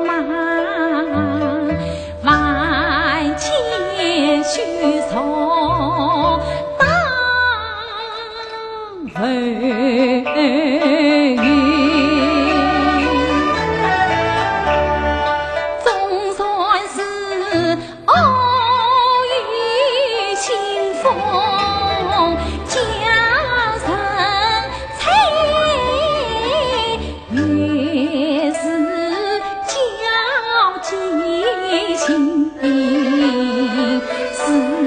妈。 万千许愁当浮云。总算是偶遇清风，佳人在 也是交际情事明。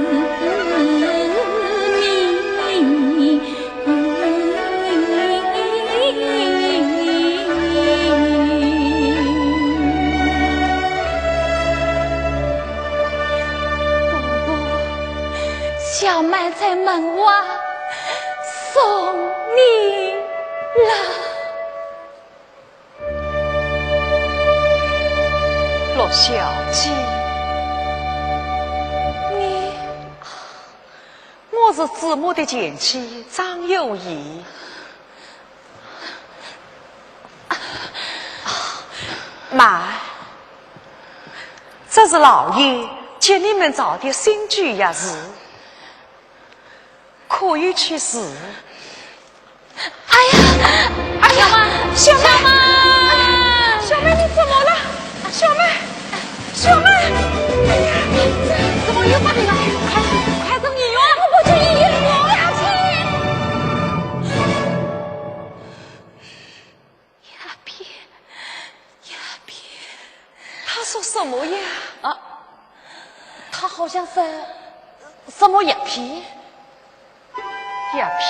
伯伯，小曼在门外送你了。 陆小姐，你，我是子母的前妻张幼仪。慢，这是老爷给你们找的新居钥匙。 可以去试。哎呀，哎呀，小曼，小曼，小曼，你怎么了？小曼，小曼，哎呀，怎么又发病了？快，快送医院！我不去医院，我要去。 鸦片，鸦片。他说什么呀？啊，他好像是什么鸦片？鸦片？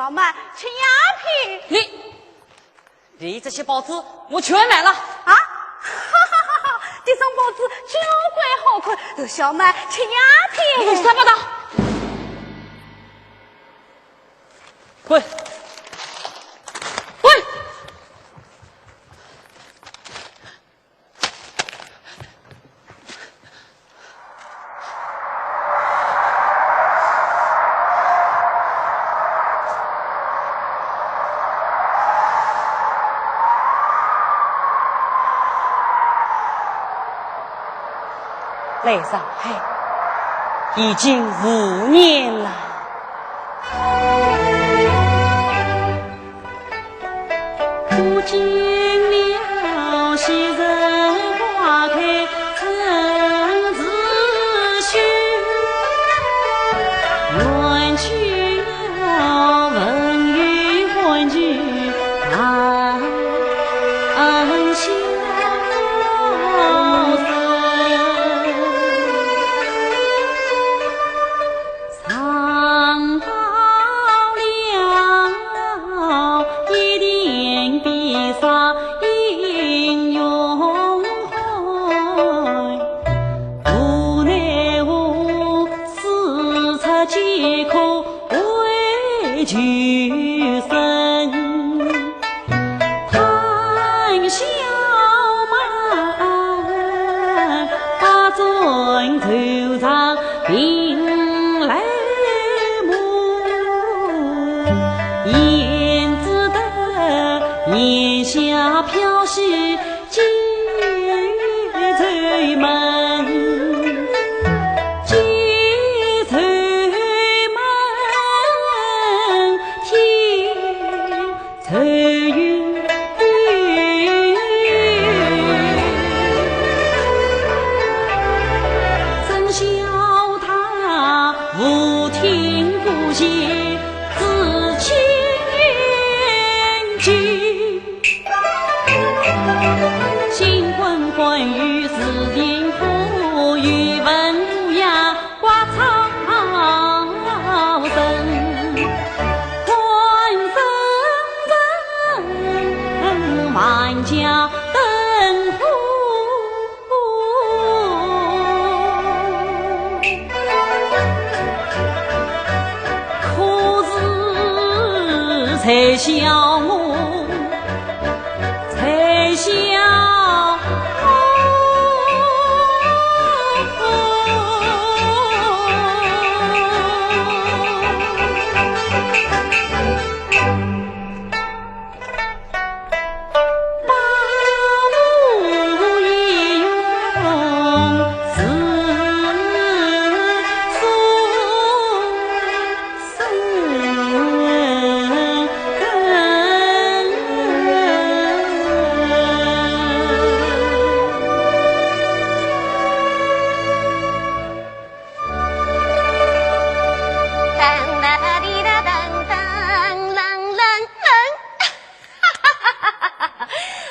小曼吃鸦片。你，你这些报纸我全买了。啊？哈哈哈哈！这种报纸交关好看，让小曼吃鸦片。你胡说八道！滚！滚！ 来上海已经五年了。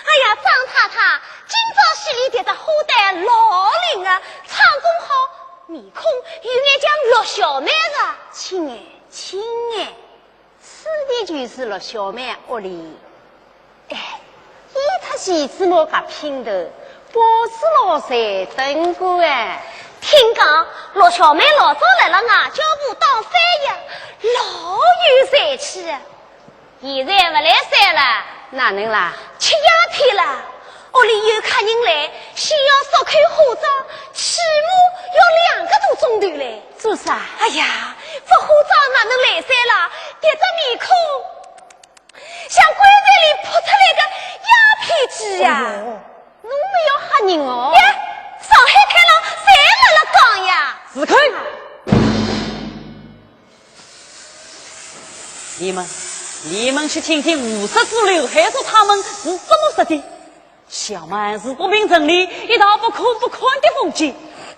哎呀，张太太，今朝戏里迭只花旦老灵啊，唱功好，面孔有眼像陆小曼啊。亲爱，亲爱，此地就是陆小曼屋里。哎，伊搭徐志摩搿姘头，八字老三等过哎。听讲，陆小曼老早辣辣外交部当翻译，老有才气啊。 现在勿来三了。哪能啦？吃鸦片了。屋里有客人来，先要烧口火灶，起码要两个多钟头嘞。做啥？哎呀，搿火灶哪能来三啦？迭只面孔像棺材里扑出来个鸦片鸡呀！哎呦，侬勿要吓人哦。耶，上海滩浪侪辣辣讲呀。住口！ 你们，你们去听听无锡之刘海粟他们是怎么说的。小曼是北平城里一道不可不看的风景，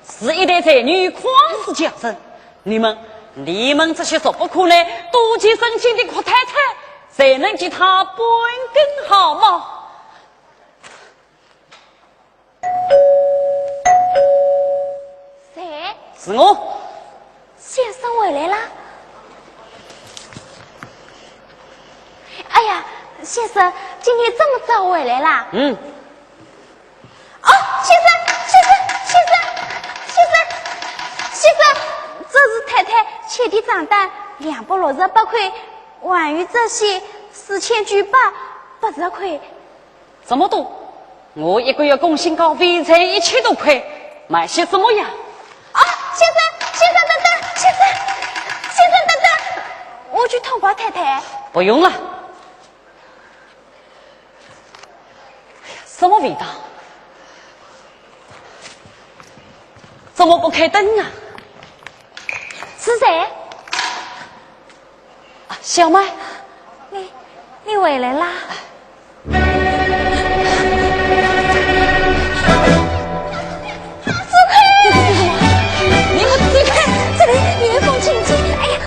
是一代才女，迥世佳人。你们，你们这些俗不可耐、妒忌成性的阔太太，谁能及她半根毫毛？ 谁？是我。先生回来啦？先生，今天这么早回来啦？嗯。哦，先生，先生，先生，先生，先生，这是太太欠的账单，两百六十八块，还有这些四千九百八十块。这么多？我一个月工薪稿费才一千多块，买些什么呀？哦，先生，先生等等，先生，先生等等，我去通报太太。不用了。 什么味道？怎么不开灯啊？是谁？啊，小曼。你，你回来啦？ 你们走开，这里有一封请柬。哎呀，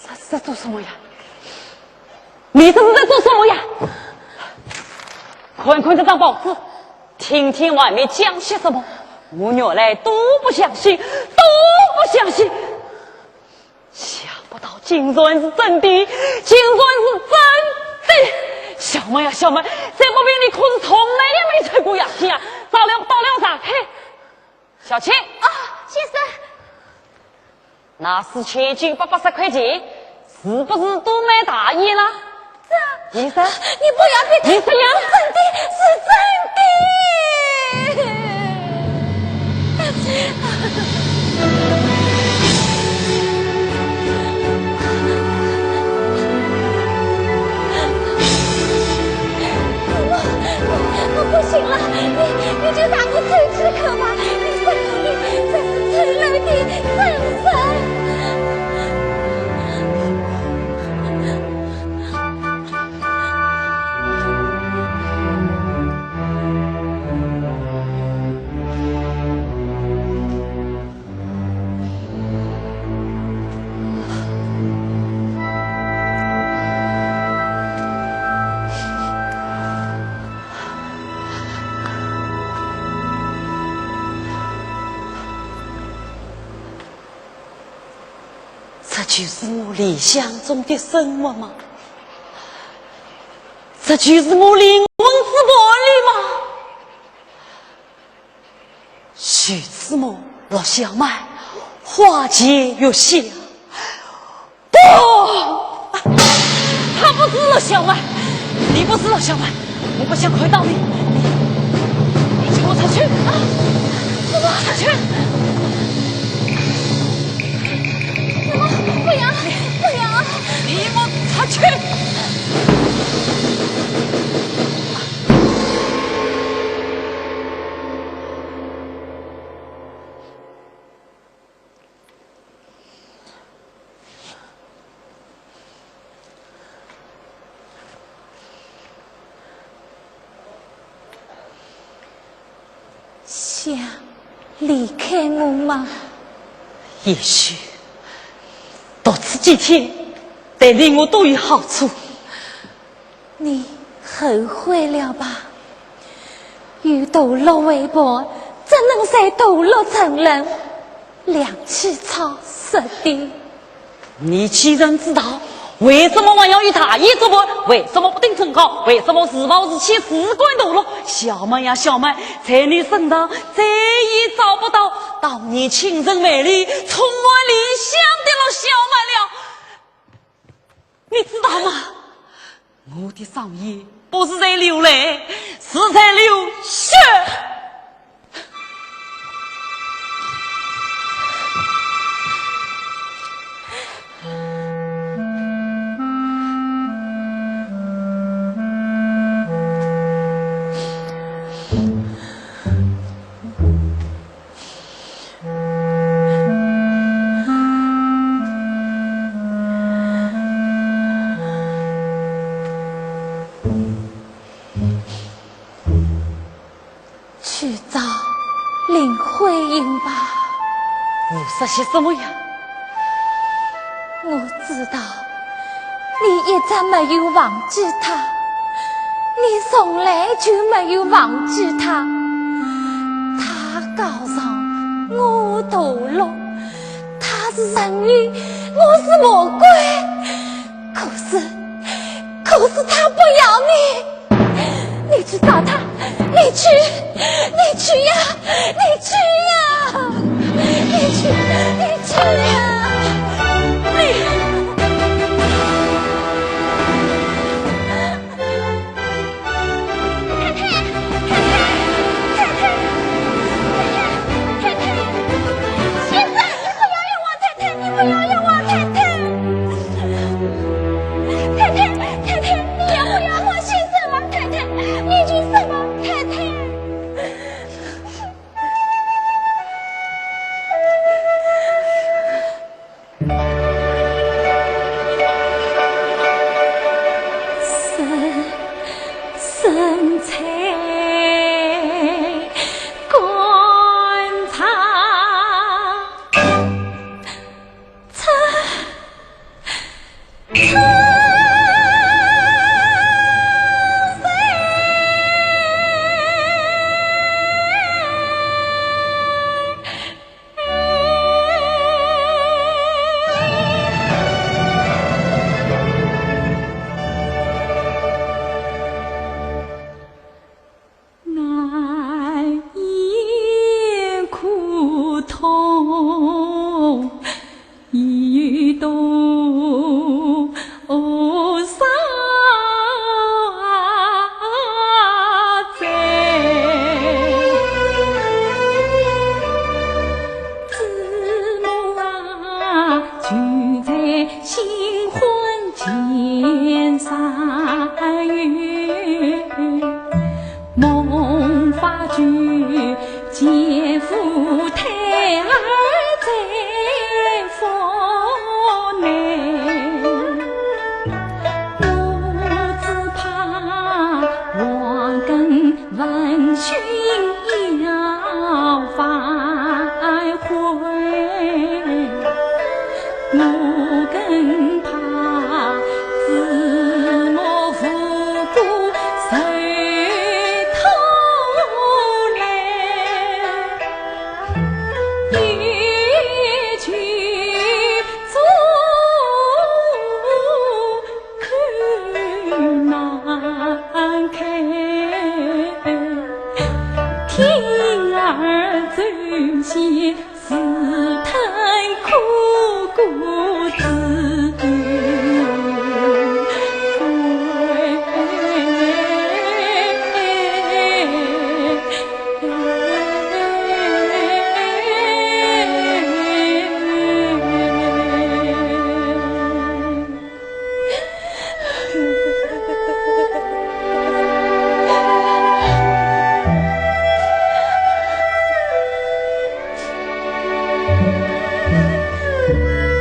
这是在做什么呀？你这是在做什么呀？看看这张报纸，听听外面讲些什么，我原来都不相信，都不相信。 想不到竟然是真的，竟然是真的！小曼呀，小曼，这不比你可是从来也没抽过洋气啊！到了，到了，打开。小青。啊，先生。那四千九百八十块钱，是不是都买大衣了？ 这，医生，你不要逼他，你怎样？真的，是真的。我，我不行了，你，你就打个透支口吧，你生病，这是最累的，真的。 这就是我理想中的生活吗？这就是我灵魂之伴侣吗？徐志摩、陆小曼，花前月下。不，他不是陆小曼，你不是陆小曼， 我不想看到你，你，你给我出去！啊，不，出去！不，不要，不要！你给我出去！想离开我吗？也许，多吃几天，对你我都有好处。你后悔了吧？有大陆为伴，怎能再大陆沉沦？两栖草色的。 你既然知道，为什么还要与大爷作伴？为什么不定身高？为什么自暴自弃，自甘堕落？小曼呀，小曼，在你身上再也找不到当年青春美丽、充满理想的陆小曼了。你知道吗？我的双眼不是在流泪，是在流血。 去找林徽因吧。你说些什么呀？我知道你一直没有忘记她，你从来就没有忘记她。她告状，我堕落，是人，我是魔鬼，可是，可是他不要你。你去找他，你去，你去呀，你去呀，你去，你去呀，你。太太，太太，太太，太太，太太，先生，你不要冤枉太太，你不要冤枉太太。太太，太太，你也不要冤枉先生了，太太，你去什么，太太？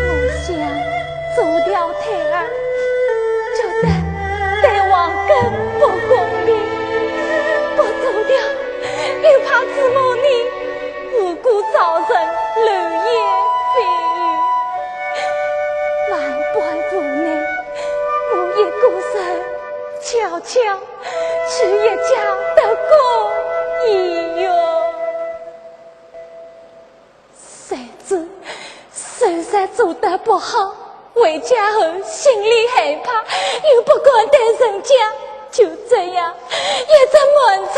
我想做条腿儿，觉得对王根不公平，不做掉，又怕子木你无辜遭人流言蜚语。万般无奈，我一个人 悄悄去一家的姑爷哟。谁知，虽然做得不好，回家后心里害怕，又不敢对人讲，就这样一直瞒着，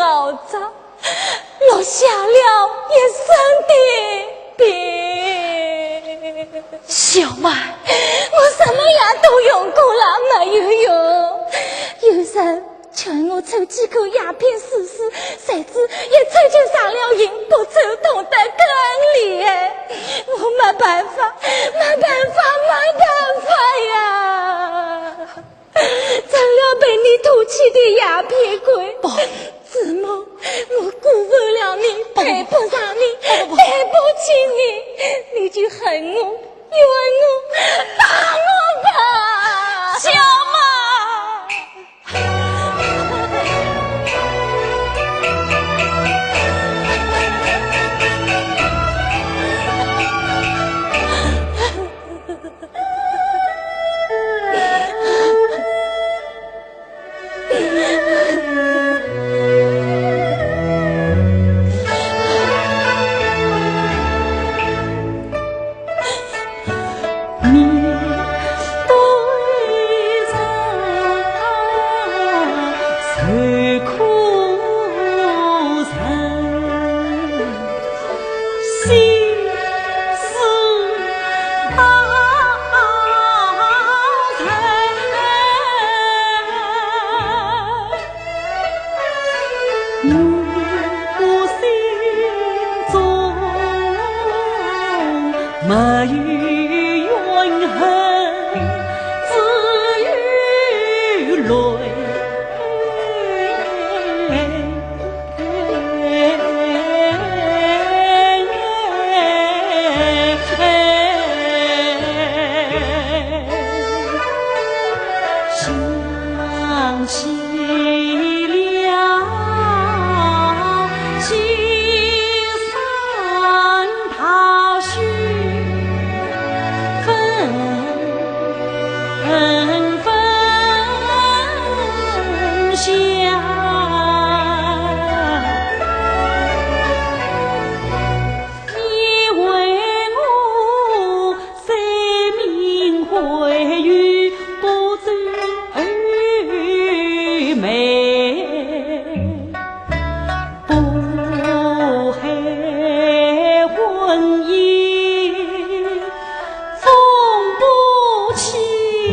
熬着，落下了一身的病。小曼，我什么药都用过了，没有用。有人 劝我抽几口鸦片试试，谁知一抽就上了瘾，不抽痛得更厉害。我没办法，没办法，没办法呀！成了被你唾弃的鸦片鬼。不，子木，我辜负了你，不，不，不。配不上你，不，不，不。对不起你，你就恨我， 冤我，打我吧！小曼！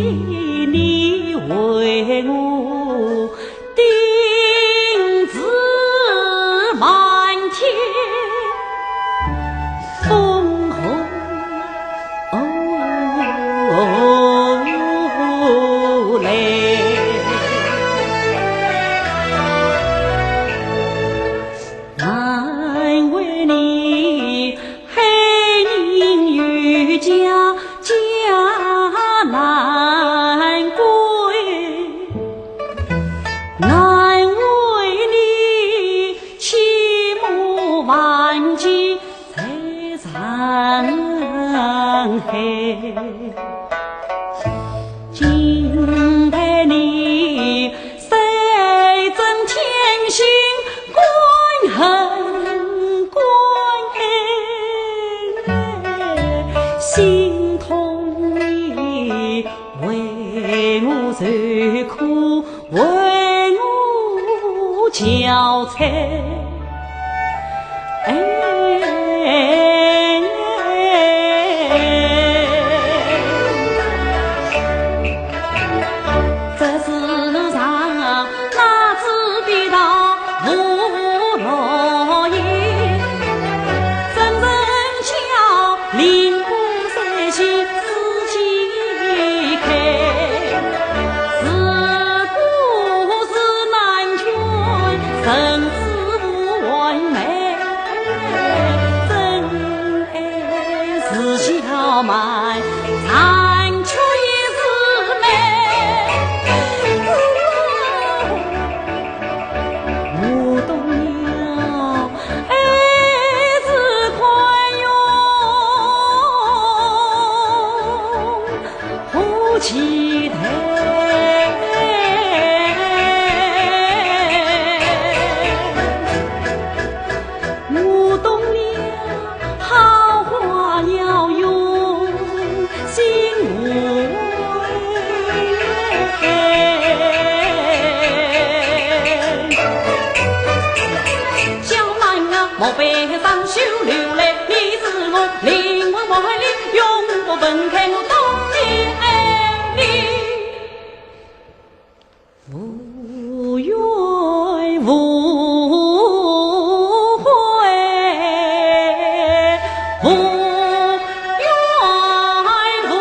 你为我定是满天风和泪。难为你 害人有家家难归，难为你妻母万计在山海。 敬陪你，谁真天心关恨关爱，心痛你为我受苦，为我憔悴。 哎，这世上哪知地道无路也，怎忍叫灵魂随心自己开。是不是难全人 无完美，真爱是娇蛮，残缺也是美。我懂了，爱是宽容。 何其待。我懂了，好话要用心怀。小兰啊，莫悲伤，休流泪，你是我灵魂活力，永不分开，我懂你，爱你。 无怨无悔，无怨无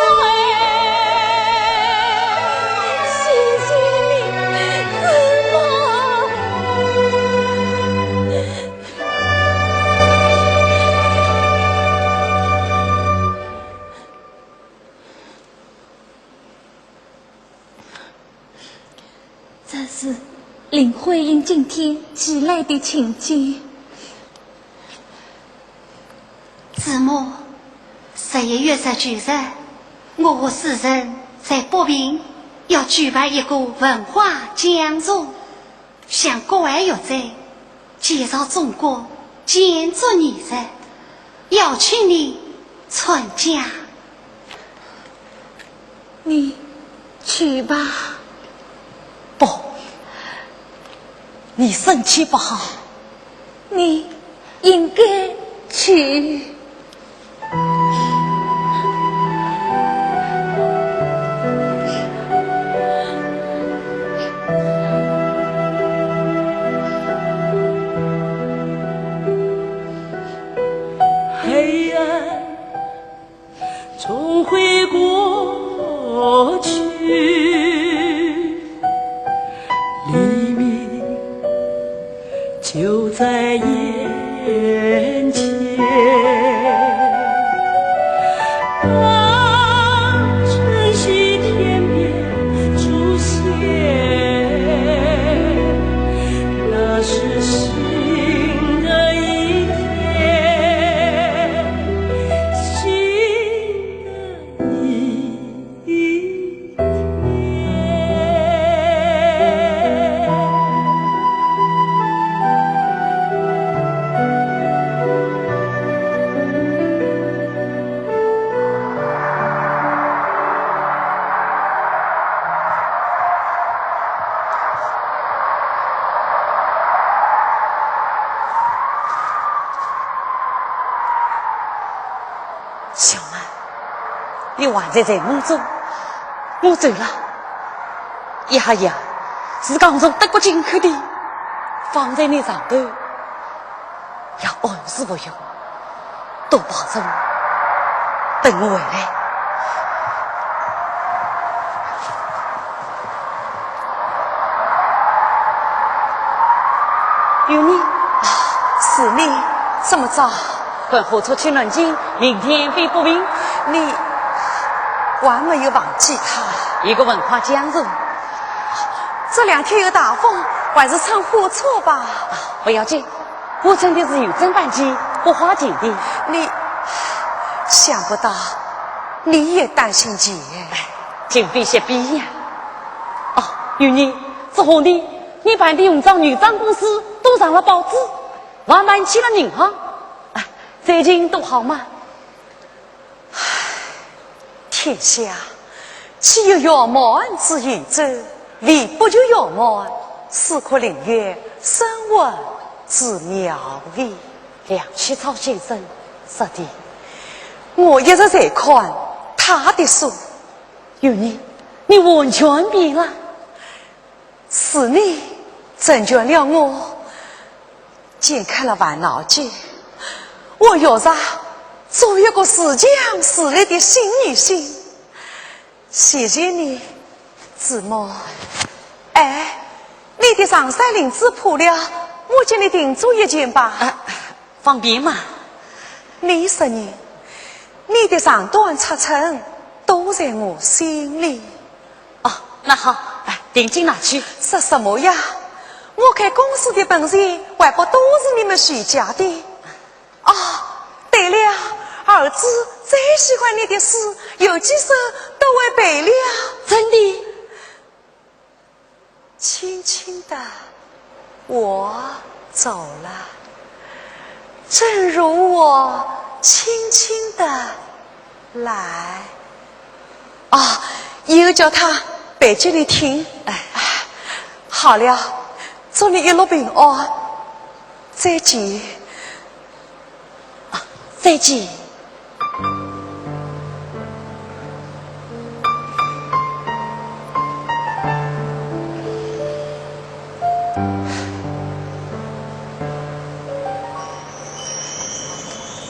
悔。谢谢你，子墨。 这是林徽因今天寄来的请柬。子墨，十一月十九日，我和世人在北平要举办一个文化讲座。 向国外学者介绍中国建筑艺术，邀请你参加。你去吧。不，你生气不好。你应该去。 黑暗终会过去，黎明就在眼前。当晨曦天边出现，那是新的一天，新的一天。小曼，你还在睡梦中？我走了。呀呀，自家从德国进口的，放在你床头，也按时服用，多保重，等我回来。 有你？啊，是你，这么早？赶火车去南京，明天飞北平。你还没有忘记他？一个文化江湖。这两天有大风，还是乘火车吧。啊，不要紧，我乘的是邮政班机，不花钱的。你，想不到你也担心极。哎，今非昔比呀。哦，有你，这红的 你办的红章、女章公司都上了报纸，还办起了银行。啊，最近都好吗？唉，天下岂有圆满之有之，唯不求圆满，是可宁愿生活之妙矣。梁启超先生说的。我一直在看他的书。有你，你完全变了。 是你成全了我，解开了烦恼结。我要是做一个自强自立的新女性。谢谢你，子墨。哎，你的长衫领子破了，我给你订做一件吧。啊，方便吗？你说呢？你的长短尺寸都在我心里。 哦，那好，哎，定金拿去。说什么呀？我开公司的本钱还不都是你们徐家的？哦，对了，儿子最喜欢你的诗，有几首都会背了。真的？轻轻地，我走了，正如我轻轻地 来。啊，以后叫他背给你听。哎，好了，祝你一路平安，再见。啊，再见。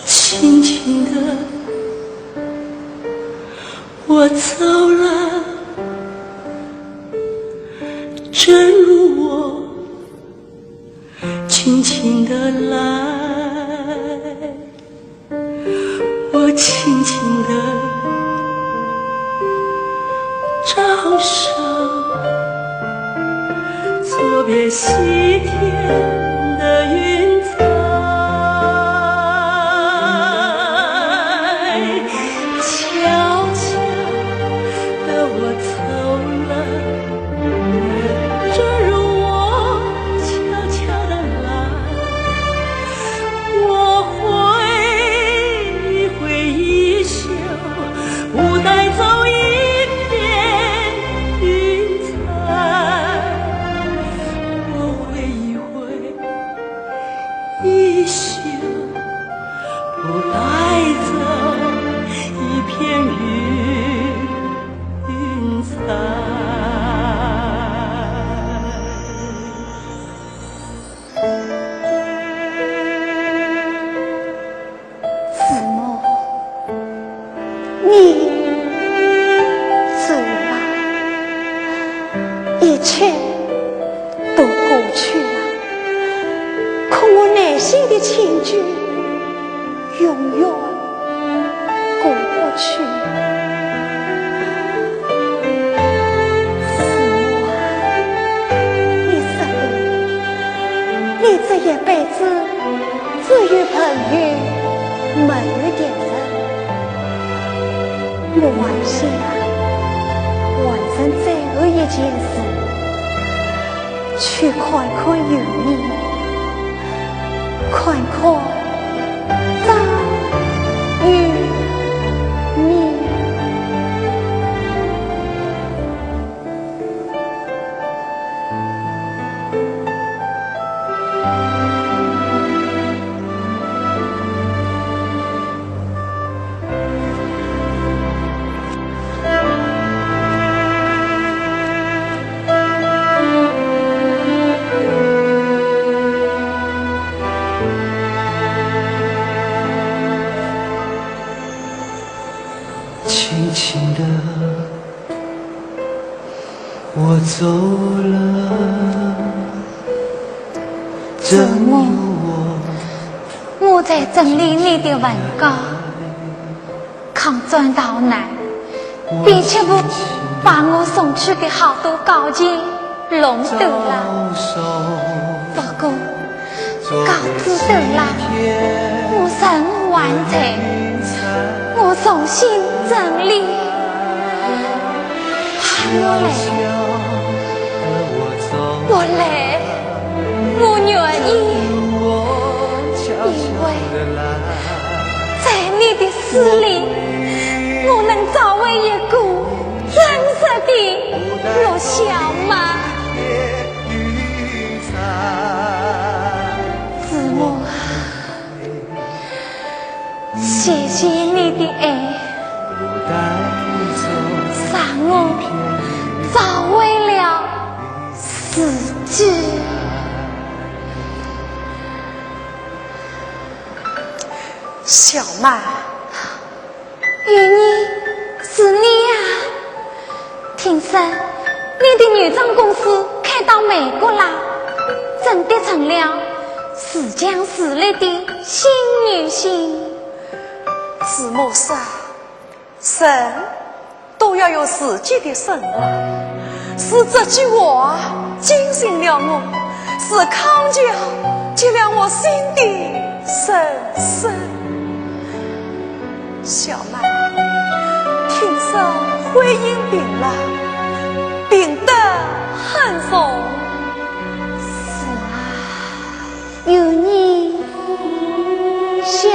轻轻地，我走了，正如我轻轻地来。 我轻轻地招手，作别西天的云彩，悄悄地我走了。 正如我悄悄地来，我挥一挥衣袖，不带走一片云彩。我挥一挥 衣袖，不带走一片云彩。子墨，你走吧，一切 都过去了，可我内心的情绪永远过不去。子墨啊，你说过，你这一辈子只有朋友，没有敌人。我还想完成最后一件事。 去看看有你，看看张有你。轻轻地，我走了，子木，我在整理你的文稿，抗战逃难，并且不把我送去的好多稿件弄丢了。不过，稿子丢了，我任务完成，我重新整理。怕我累，不累，我愿意，因为在你的诗里，我能找回一个真实的陆小曼。子木啊，谢谢你的爱，让我找回了自己。小曼，玉妮，是你呀？听说你的女装公司开到美国啦，真的成了自强自立的新女性。子木说，人都要有自己的生活，是这句话惊醒了我，是康桥给了我新的人生。小曼，听说婚姻病了，病得很重。是啊，有你，小